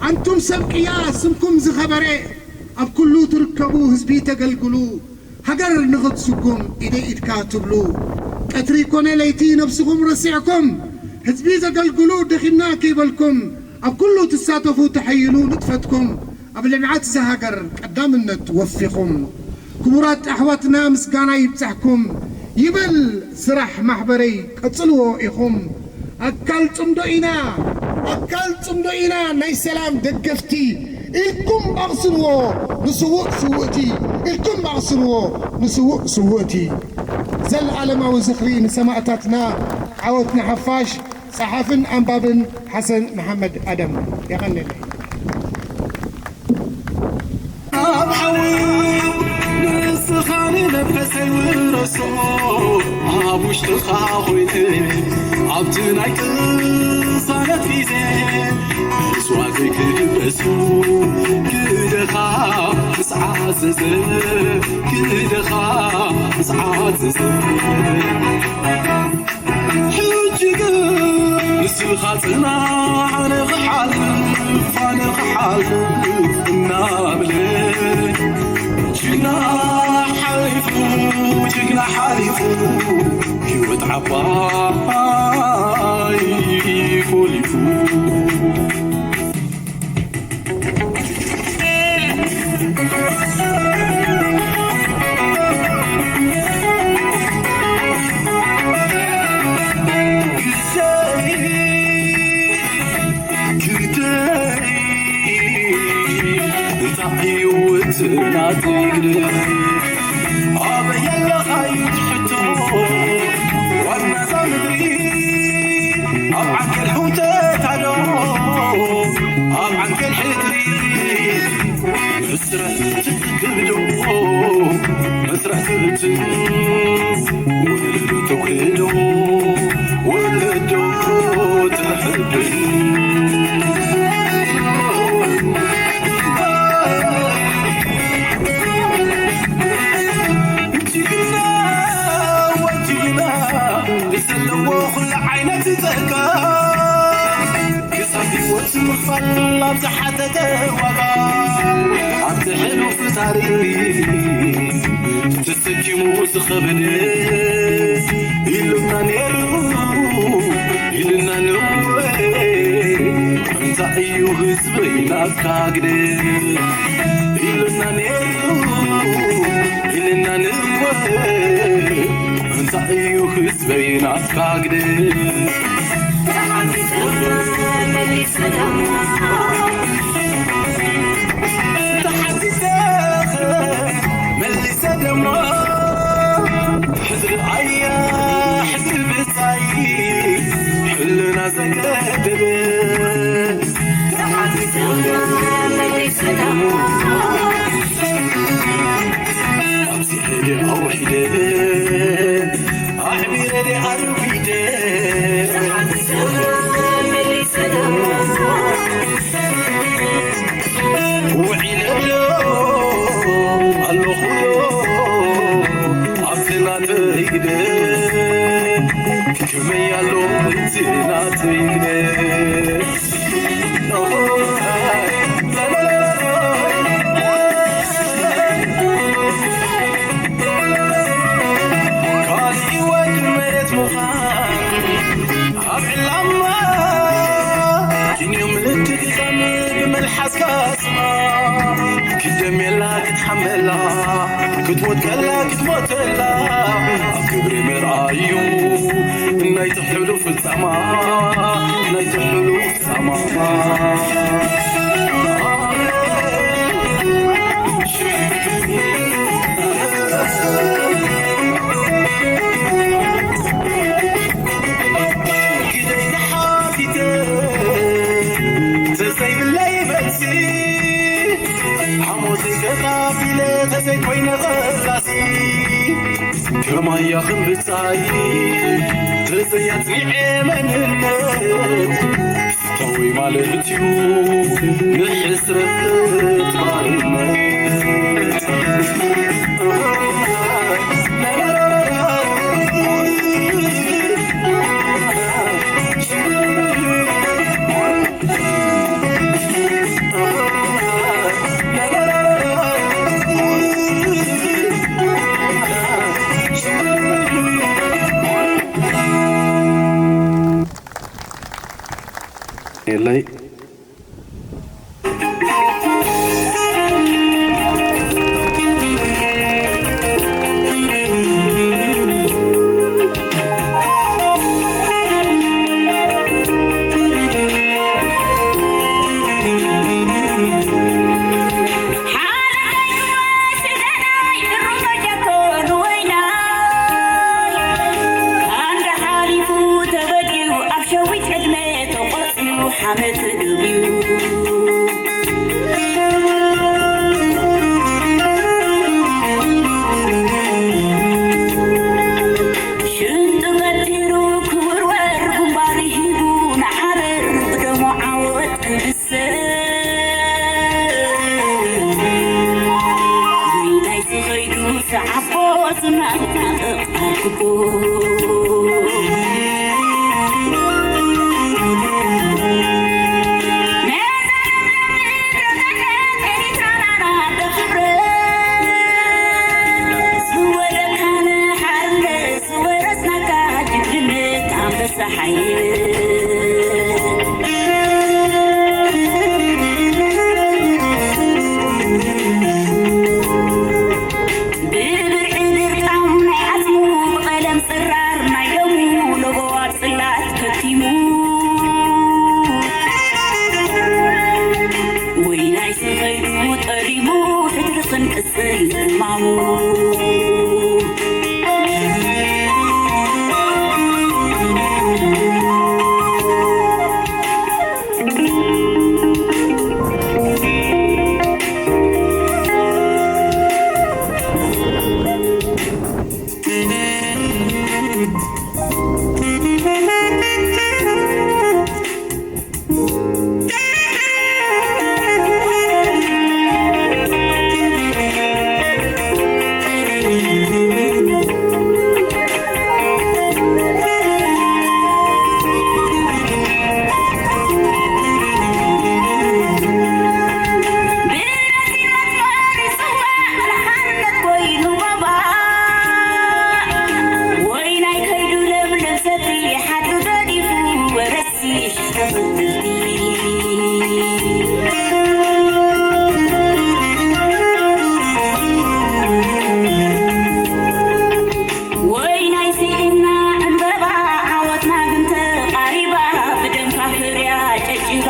ኣንቱም ሰብ ቅያ ስምኩም ዝኸበረ ኣብ ኩሉ ትርከቡ ህዝቢ ተገልግሉ ሃገር ንኽትስጉም ኢደይ ኢድካ ትብሉ ቀትሪ ኮነ ለይቲ ነብስኹም ረሲዕኩም ህዝቢ ዘገልግሉ ደኺምና ከይበልኩም ኣብ ኩሉ ትሳተፉ ተሐይሉ ንጥፈትኩም ኣብ ልምዓት እዛ ሃገር ቀዳምነት ወፊኹም ክቡራት ኣሕዋትና ምስጋና ይብጻሕኩም ይበል ስራሕ ማሕበረይ ቀጽልዎ ኢኹም ኣካል ጽምዶ ኢና ኣካል ጽምዶ ኢና ናይ ሰላም ደገፍቲ ኢልኩም ኣቕስንዎ ንስውእ ስውእቲ ኢልኩም ኣቕስንዎ ንስውእ ስውእቲ ዘለዓለማዊ ዝኽሪ ንሰማእታትና ዓወት ንሓፋሽ ጸሓፍን ኣንባብን ሓሰን መሓመድ ኣደም የቐንለይ። ኣብ ሓዊ ንስኻ ንመንፈሰይ ውረሶ ኣብ ውሽጥኻ ኮይኑ ኣብቲ ናይ ቅሳነት ግዜ መስዋእተይ ክድበሱ ክደኻ ምስዓዘዘ ክደኻ ምስዓዘዘ ሕጂ ግን ንስኻ ጽናሕ ዓባይ ኮሊፉ ግደይ እንታይ እዩ እቲ ናተይ ግደይ? ኣበይ ኣለኻ እዩ እቲ ሕቶ? ዋና እዛ ምድሪ ኣብ ዓንኬል ህውተት ኣሎ፣ ኣብ ዓንኬል ሕድሪ መስርሕ ትብድል ዶ መስርሕ ትብድል ወለዶ ተውሕዶ ወለዶ ትሕብን ጅግና ወጅግና ብዘለዎ ኩሉ ዓይነት ጸጋ ክሳብ ህይወት ምኽፋል ኣብ ዝሓተተ ዋጋ ኣብቲ ሕሉፍ ታሪኽ ተሰኪሙ ዝኸበደ ኢሉና ነይሩ ኢሉና ነይሩ እንታይ እዩ ህዝበይ ናትካ ግደ ኢሉና ነይሩ ኢሉና ነይሩ እንታይ እዩ ህዝበይ ናትካ ግደ መሊሰ ደሞ ሕድሪ ኣያ ሕድሪ ብሳይ ሕልና ዘገደበ ኣብዚ ሕደ ኣውሒደ ኣዕቢረ ኣርቢደ ውዒለ ብሎ ኣለኹ ኣብቲ ናተይ ግደ ከመይ ኣሎ እቲ ናተይ ግደ ካልእ ህይወት መሬት ምዃን ኣብ ዕላማ ኪንዮ ምልክት ከም ብመልሓስካ ስማ ክደም የላ ክትሓመላ ክትሞት ከላ ክትሞተላ ኣብ ክብሪ መርኣዩ ናይ ትሕሉ ፍጻማ ናይ ትሕሉ ፍጻማ ግደይ ተሓቲተ ተዘይብለይ መልሲ ሓሞተይ ተቐቢለ ተዘይኮይነ ቐላሲ ከማያ ክንብጻይ ተዘያጽኒዐ መንነት ፍታወይ ማለት እዩ ንሕስረት ባርነት የለይ ሓመድ ተደብዩ ሽንጡ በቲሩ ክውርወር ግንባሩ ሂቡ ንዓረር ብደሙ ዓወት ክብሰ ናይ ዝኸይዱ ሰዓቦ ዝናታ ኣርክቦ ክንቅጽል ሕማሙ። ወይ ናይ ስኢና ዕምበባ ዓወትና ግን ተቓሪባ፣ ብደምካ ፍርያ ጨጭባ።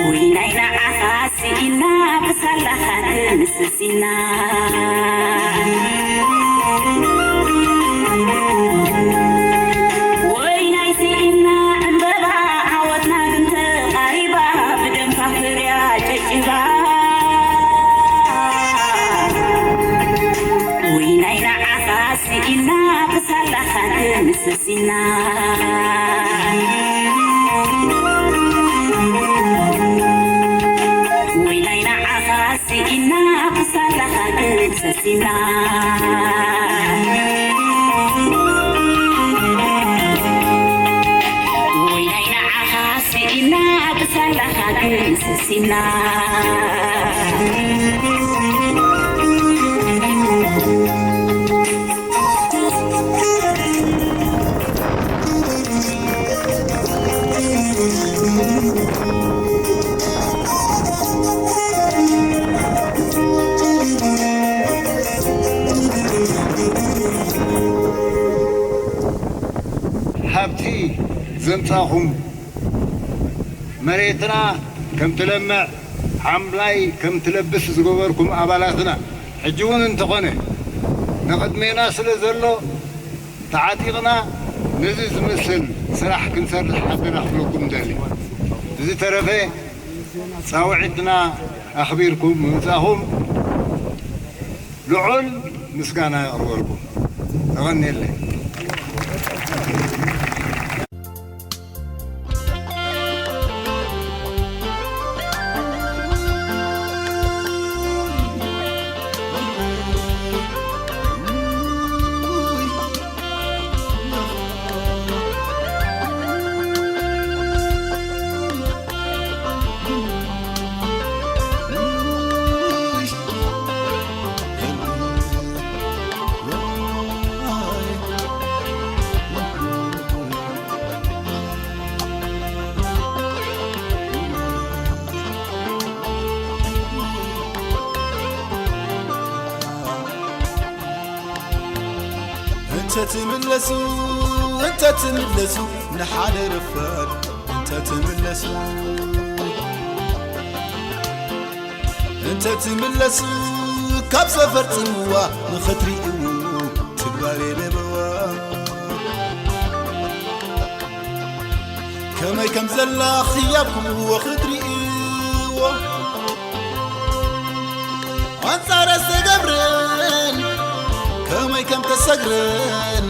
ወይ ናይ ንዓኻ ስኢና ብሳላኻ ክንስስ ኢና። ወይ ናይ ስኢና ዕምበባ ዓወትና ግን ተቓሪባ፣ ብደምካ ፍርያ ጨጭባ። ወይ ናይ ንዓኻ ስኢና ብሳላኻ ክንስስ ኢና። ወይ ናይ ንዓኻ ስኢና ብሳላኻ ክንስስ ኢና። ወይ ናይ ንዓኻ ስኢና ብሳላኻ ክንስስ ኢና። ሃብቲ ዘምጻኹም፣ መሬትና ከም ትለምዕ፣ ሓምላይ ከም ትለብስ ዝገበርኩም ኣባላትና፣ ሕጂ እውን እንተኾነ ንቕድሜና ስለ ዘሎ፣ ተዓጢቕና ነዚ ዝመስል ስራሕ ክንሰርሕ ሓደራ ክብለኩም እደሊ። ብዝተረፈ ጻውዒትና ኣኽቢርኩም ምምጻኹም ልዑል ምስጋና የቕርበልኩም። ተቐንየለይ። እንተ ትምለሱ፣ እንተ ትምለሱ፣ ንሓደ ረፋድ እንተ ትምለሱ፣ እንተ ትምለሱ፣ ካብ ሰፈር ጽምዋ ንኽትርእዩ ትግባር የለበዋ። ከመይ ከም ዘላ ክያብኩምዎ ክትርእይዎ፣ ኣንጻረ ዝተገብረን ከመይ ከም ተሰግረን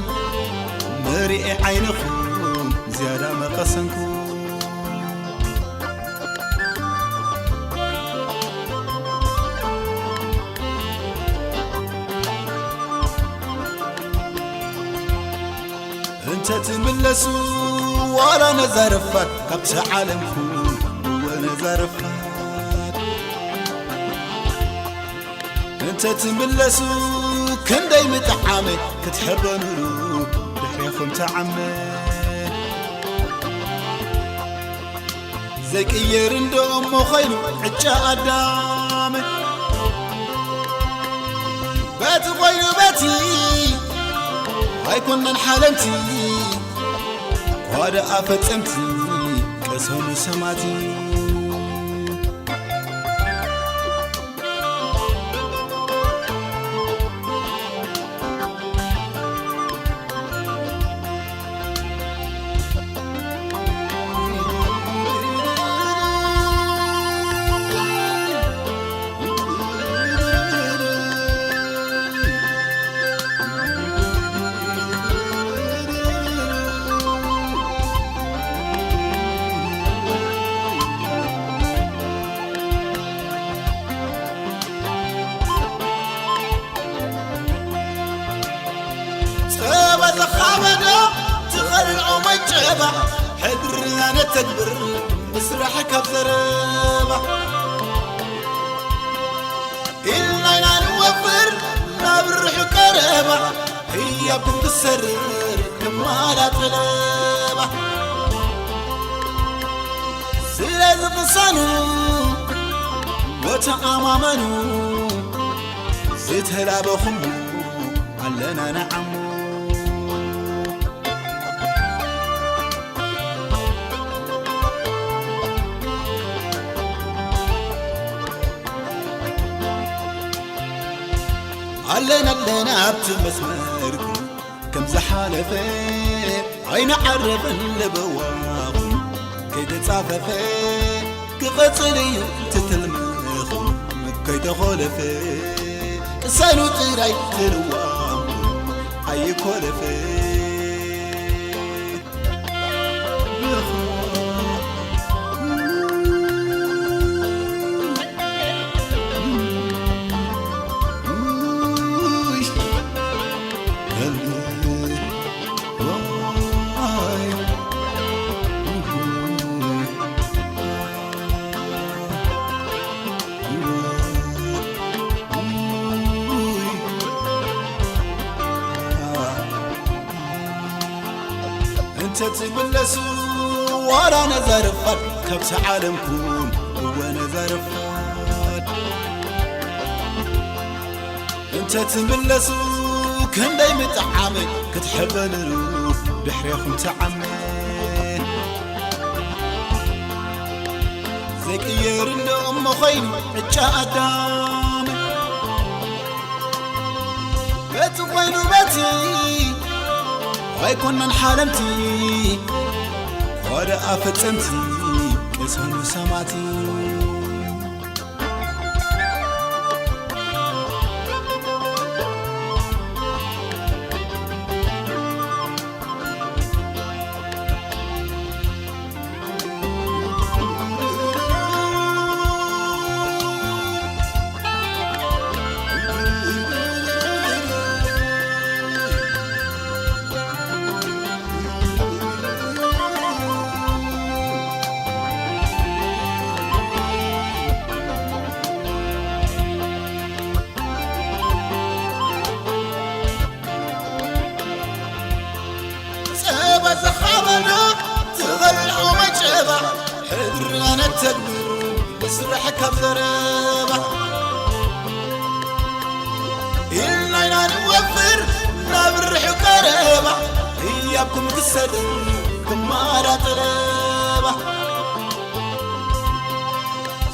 መሪኤ ዓይንኹም ዝያዳ መቐሰንኩ። እንተ ትምለሱ ዋላ ነዛ ረፋድ ካብቲ ዓለምኩም፣ እወ ነዛ ረፋድ። እንተ ትምለሱ ክንደይ ምጠዓመ ክትሕበኑሉ ድሕሬኹም ተዓመ። ዘይቅየር እንዶ እሞ ኾይኑ ዕጫ ኣዳም። በቲ ኾይኑ በቲ ኣይኮነን ሓለምቲ፣ ኳደ ኣፈጸምቲ ቀሰኑ ሰማቲ። ርዕሞ ጨባ ሕድርና ነተግብር፣ ምስራሕ ካብ ዘረባ ኢልና ኢና ንወፍር ናብ ርሑቕ ቀረባ። ህያብኩም ክሰርር ክማላ ጠለባ። ስለዚ ቅሰኑ ወተኣማመኑ፣ ዝተላበኹም ኣለና ንዓሙ። ኣለና ኣለና ኣብቲ መስመርኩም ከም ዝሓለፈ ኣይንዓረፍን ለበዋኹም ከይተጻፈፈ ክቐጽል እዩ ትትልምኹም ከይተኾለፈ ቅሰኑ ጥራይ ትልዋም ኣይኮለፈ። እንተ ትምለሱ ዋላ ነዛ ረፋድ ካብቲ ዓለምኩም እወ ነዛ ረፋድ እንተ ትምለሱ ክንደይ ምጥዓመ ክትሕበንሉ ድሕሬኹም ተዓመ ዘይቅየር እንዶ እሞ ኾይኑ ዕጫ ኣዳም በቲ ኾይኑ በቲ ኣይኮናን ሓለምቲ ወደ ኣፈጸምቲ ቅሰኑ ሰማቲ። ጸባ ዝሓበና ትበልዖ መጨባ ሕድርና ነተግብር ንስራሕ ካብ ዘረባ ኢልና ኢና ንወፍር ናብ ርሑቕ ቀረባ ህያብኩም ክሰድር ክማላ ጠለባ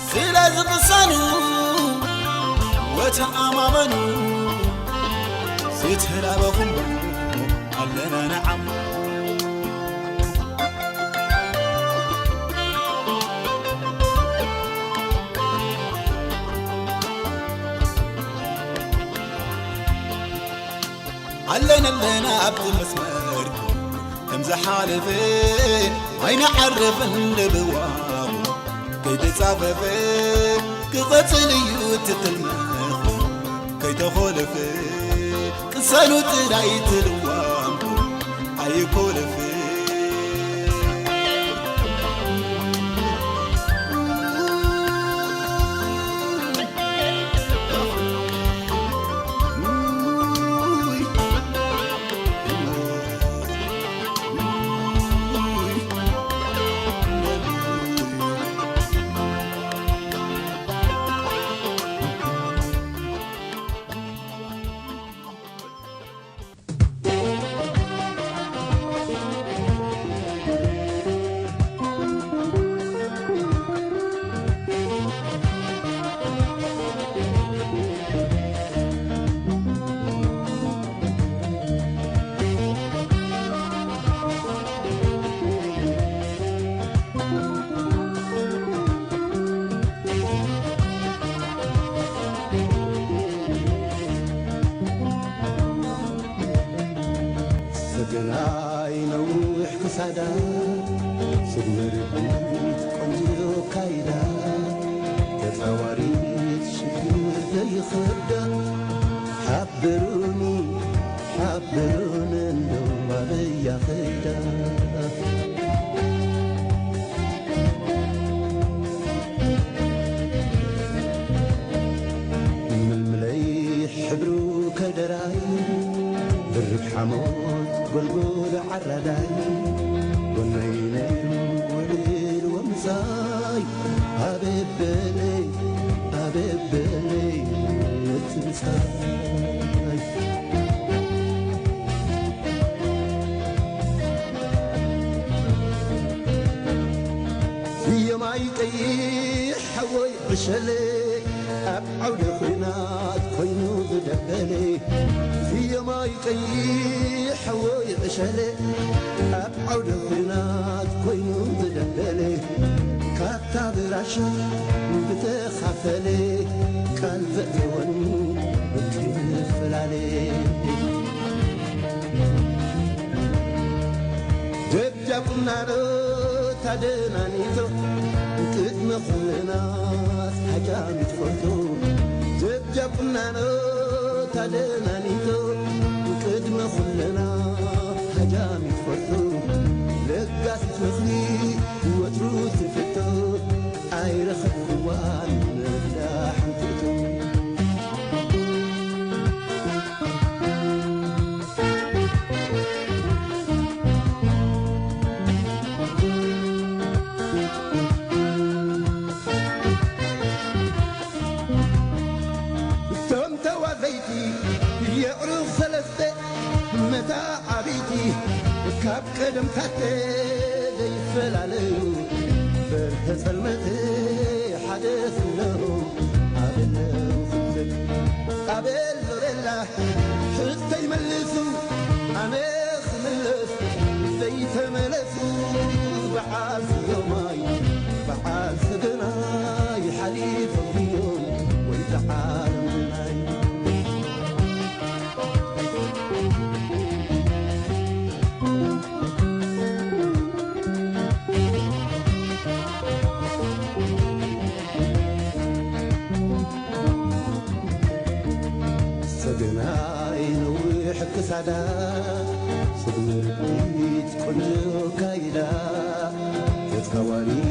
ስለዚ ቅሰኑ ወተኣማመኑ ዝተላበኹም ኣለና ንዓሙ። ኣለና ኣለና ኣብቲ መስመርኩም ከም ዝሓለፈ ኣይንዓርፍን ልብዋሙ ከይተጻፈፈ ክቐጽል እዩ እቲ ትልምኹም ከይተኾለፈ ቅሰኑ ጥራይ ትልዋምኩም ኣይኮለፈ። ሞት ጎልጎል ዓራዳይ፣ ጎነይ ነይሩ ውዒል ወምሳይ፣ ኣበበለይ፣ ኣበበለይ እቲ ምሳይ። ፍየማይ ቀይሕ ሓወይ ዕሸለ፣ ኣብ ዓውደ ኹናት ኮይኑ ዝደበለ። ፍየማይ ቀይሕ ሓወይ ዕሸለ፣ ኣብ ዓውደ ኹናት ኮይኑ ዝደበለ። ካታ ብራሻ ብተኻፈለ፣ ቃል ዘእተወኒ ከይንፈላለ። ደጃ ቁናኖ ታደናኒቶ፣ ቅድሚ ኩልና ሃጃሚት ፈርቶ። ደጃ ቁናኖ ታደናኒቶ፣ ቅድሚ ኩልና ሃጃሚት ፈርቶ። ለጋሲት ምኽሪ ወትሩ ትፍቶ፣ ኣይረኸብክዋን መፍዳ ሓንትእቶ። እቶም ተዋዘይቲ የዕሩኽ ሰለስተ መታዓብይቲ ካብ ቀደም ታተ ዘይፈላለዩ፣ በርሀ ጸልመተ ሓደ ስነው ኣበለው ክብት ኣበል ዞረላ ሕዝተይ መልሱ ኣነ ክምለስ ዘይተመለሱ፣ በዓል ስዮማይ በዓል ሰገናይ ሓሊፎም እዮም ወይ ዝዓለም ግናይ። ሰገናይ ነዊሕ ክሳዳ፣ ስግምርቢት ቆንጆ ካይዳ፣ ተጻዋሪት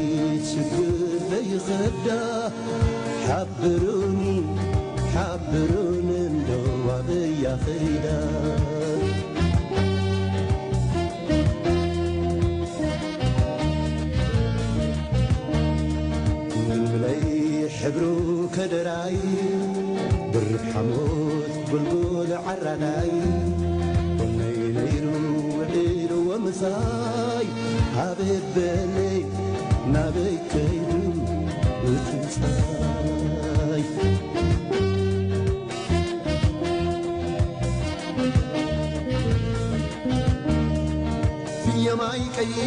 ሽግር ዘይኸዳ፣ ሓብሩኒ፣ ሓብሩኒ እንዶ ኣበያ ኸይዳ። ምልምለይ ሕብሩ ከደራይ፣ ድርብ ሓሞት ጎልጎል ዓራዳይ፣ ጎነይ ነይሩ ውዒሉ ወምሳይ፣ ኣበይ በለይ ናበይ ከይዱ እቲ ምሳይ። ፍየማይ ቀይሕ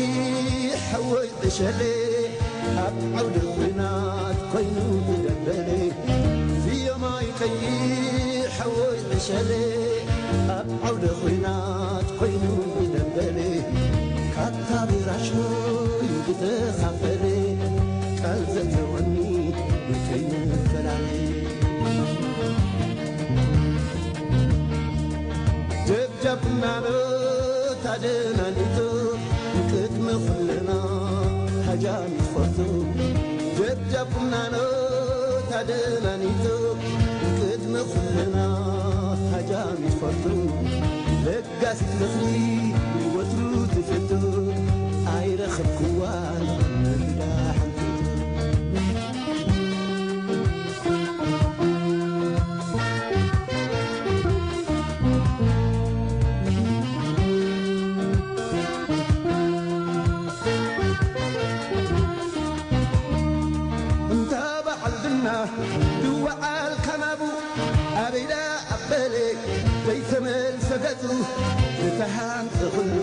ሓወይ ዕሸለ፣ ኣብ ዓውደ ኹናት ኮይኑ ዝደበለ። ፍየማይ ቀይሕ ሓወይ ዕሸለ፣ ኣብ ዓውደ ኹናት ኮይኑ ዝደበለ። ካታ ብራሾይ ዝተኻፈለ፣ ቃል ዘእተወኒ ከይንፈላለ። ደብዳብ ቁናኖ ታደናኒቶ፣ ቅድሚ ኩልና ሃጃሚት ፈርቶ። ደብዳብ ቁናኖ ታደናኒቶ፣ ቅድሚ ኩልና ሃጃሚት ፈርቶ። ለጋሲት ምኽሪ ወትሩ ትፍቶ፣ ኣይረኸብክዋን መግዳ ሓንቲቶ። እንታ በዓል ዝና ድወዓል ካናቡ ኣበይዳ ኣበለ ዘይተመልሰ ገጹ ዝተሃንጸ ኩሉ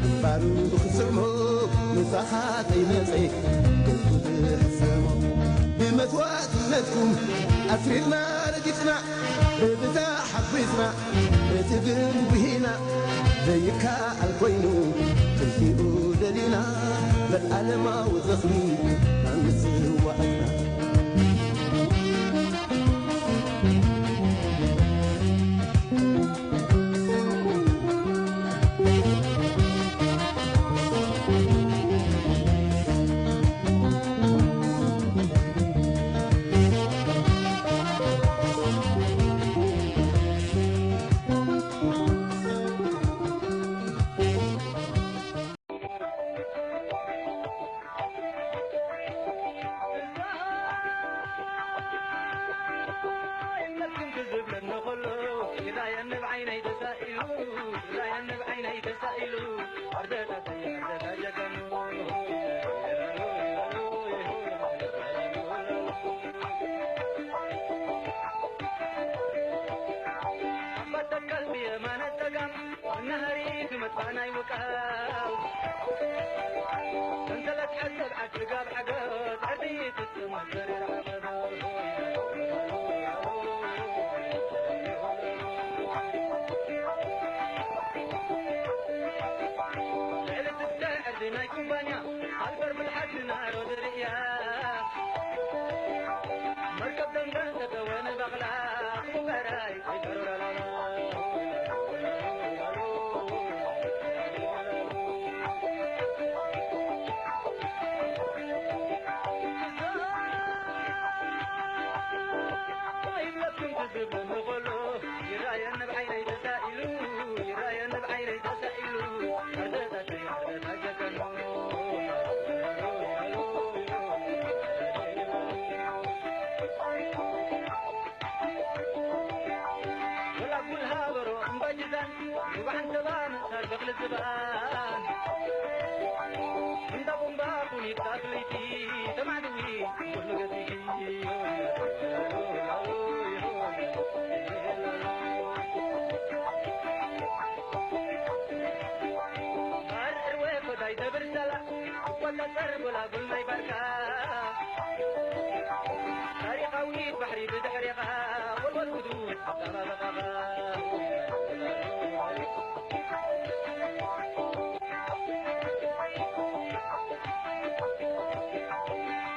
ግንባሩ ክስዕሞ ምሳኻ ከይመጸ ገጹ ዝሕሰሞ ብመስዋእትነትኩም ኣስሪርና ረጊጽና ብብዛ ሓጒስና እቲ ግን ጉሂና ዘይከኣል ኮይኑ ክንቲኡ ደሊና ዘላለማዊ ዝኽሪ ኣንስዋዕና። ራየንብ ዓይነይ ተሳኢሉ፣ ራየንብ ዓይነይ ተሳኢሉ፣ ኣርደታተይ ኣርደታ ጀጋኑ። ኣባት ተካል ብየማነ ጸጋም፣ መናሃሪ ክመጽእ ናይ ውቃው። ሰንሰለት ሓሰብ ዓዲ ጋብ ዓገብ፣ ዕርዲ ትጽመት ዘሪር ዓቐብ። ልዕሊ ትስተ ዕርዲ ናይ ኩባንያ፣ ኣልበር ብልሓት ናሮ ዝርእያ። መርከብ ደንገን ተተወነ ባቕላ፣ ክቡበራይ ወይ ተሮራላላ። ይብለኩም ትዝብለኒ ኸሎ፣ ይራየኒ ብዓይነይ ተሳኢሉ፣ ይራየኒ ብዓይነይ ተሳኢሉ፣ ኣርደታተይ ኣርደታ ጀጋኑ። ወላ ጉል ሃበሮ እምባ ጅዛን፣ ንባዕን ሰባ ምእሳር በቕሊ ዝባን። እንዳ ቡምባ ኩኒት ኣትለይቲ፣ ተማዕድዊ ኩሉ ገዚቲ። ባር ዕርወ ኮዳይ ደብር ሰላ፣ ቆጣጠር ጎላጉል ናይ ባርካ። ታሪኻዊት ባሕሪ ብድሕሬኻ፣ ወልወል ጉዱ ኣጠባበቓኻ።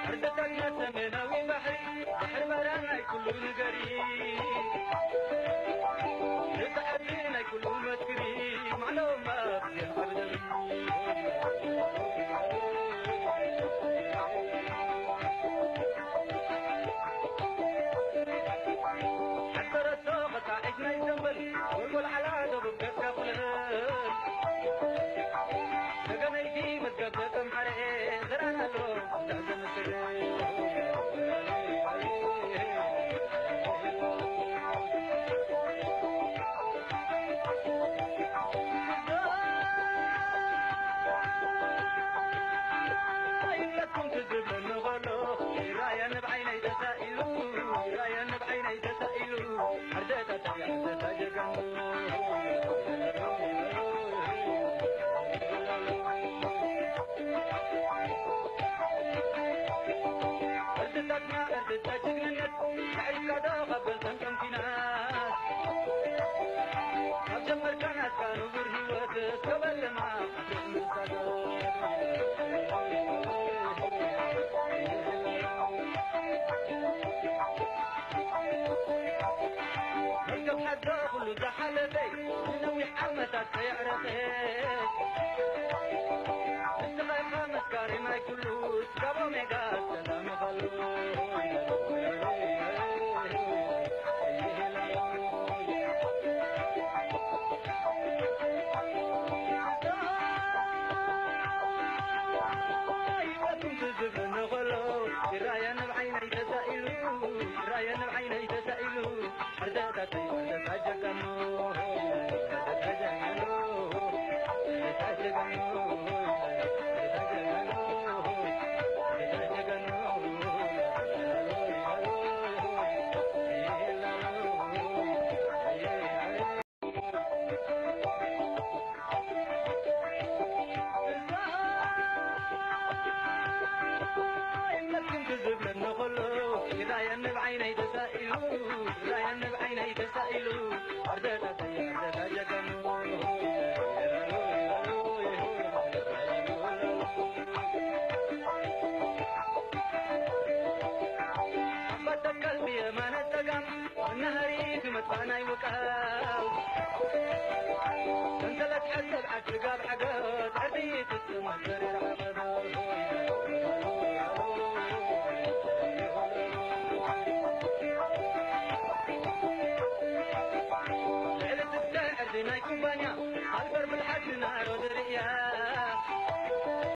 ሕርደታትና ሰሜናዊ ባሕሪ፣ ድሕሪ ባራ ናይ ኩሉ ንገሪ። ንጻዕቲ ናይ ኩሉ መስክሪ፣ ማዕለውማ ብዜን ዓብደሪ። ዓሰረቶ ኸታዒት ናይ ዘንበል፣ ጎልጎል ዓላ ደቡብ ገጽካ ኩልህል። ሰገነይቲ መዝገብ ደቀምሓረ፣ ዘራን ኣሎ እንዳ ዘምስል። ይብለኩም ትዝብለኒ ኸሎ፣ ይራየኒ ብዓይነይ ተሳኢሉ፣ ይራየኒ ብዓይነይ ተሳኢሉ፣ ኣርደታተይ ኣርደታ ጀጋኑ። ኣርደታትና ኣርደታ ጅግንነት፣ ታሪኽካ ዶ ካብ በልተን ቀንፊና። ካብ ጀመርካ ናትካ ንቡር ህይወት፣ እስከ በልማ መዝገብ ሓዶ ኩሉ ዝሓለፈ፣ ንነዊሕ ዓመታት ከየዕረፈ። ንስኻ ኢኻ መስካሪ ናይ ኩሉ፣ ስጋቦ ሜጋ ሰላም ይኸሉ። ይወኩም ትዝብለኒ ኸሎ፣ ይራየኒ ብዓይነይ ተሳኢሉ፣ ይራየኒ ብዓይነይ ተሳኢሉ። ኣርደታተይ ኣርደታ ጀጋኑ፣ ኣርደታ ጀጋኑ፣ ኣርደታ ጀጋኑ፣ ኣርደታ ጀጋኑ፣ ኣርደታ ጀጋኑ። ኣባት ተካል ብየማነ ጸጋም፣ መናሃሪ ክመጽእ ናይ ውቃው። ሰንሰለት ሓሰብ ዓዲ ጋብ ዓገብ፣ ዕርዲ ትጽመት ዘሪራ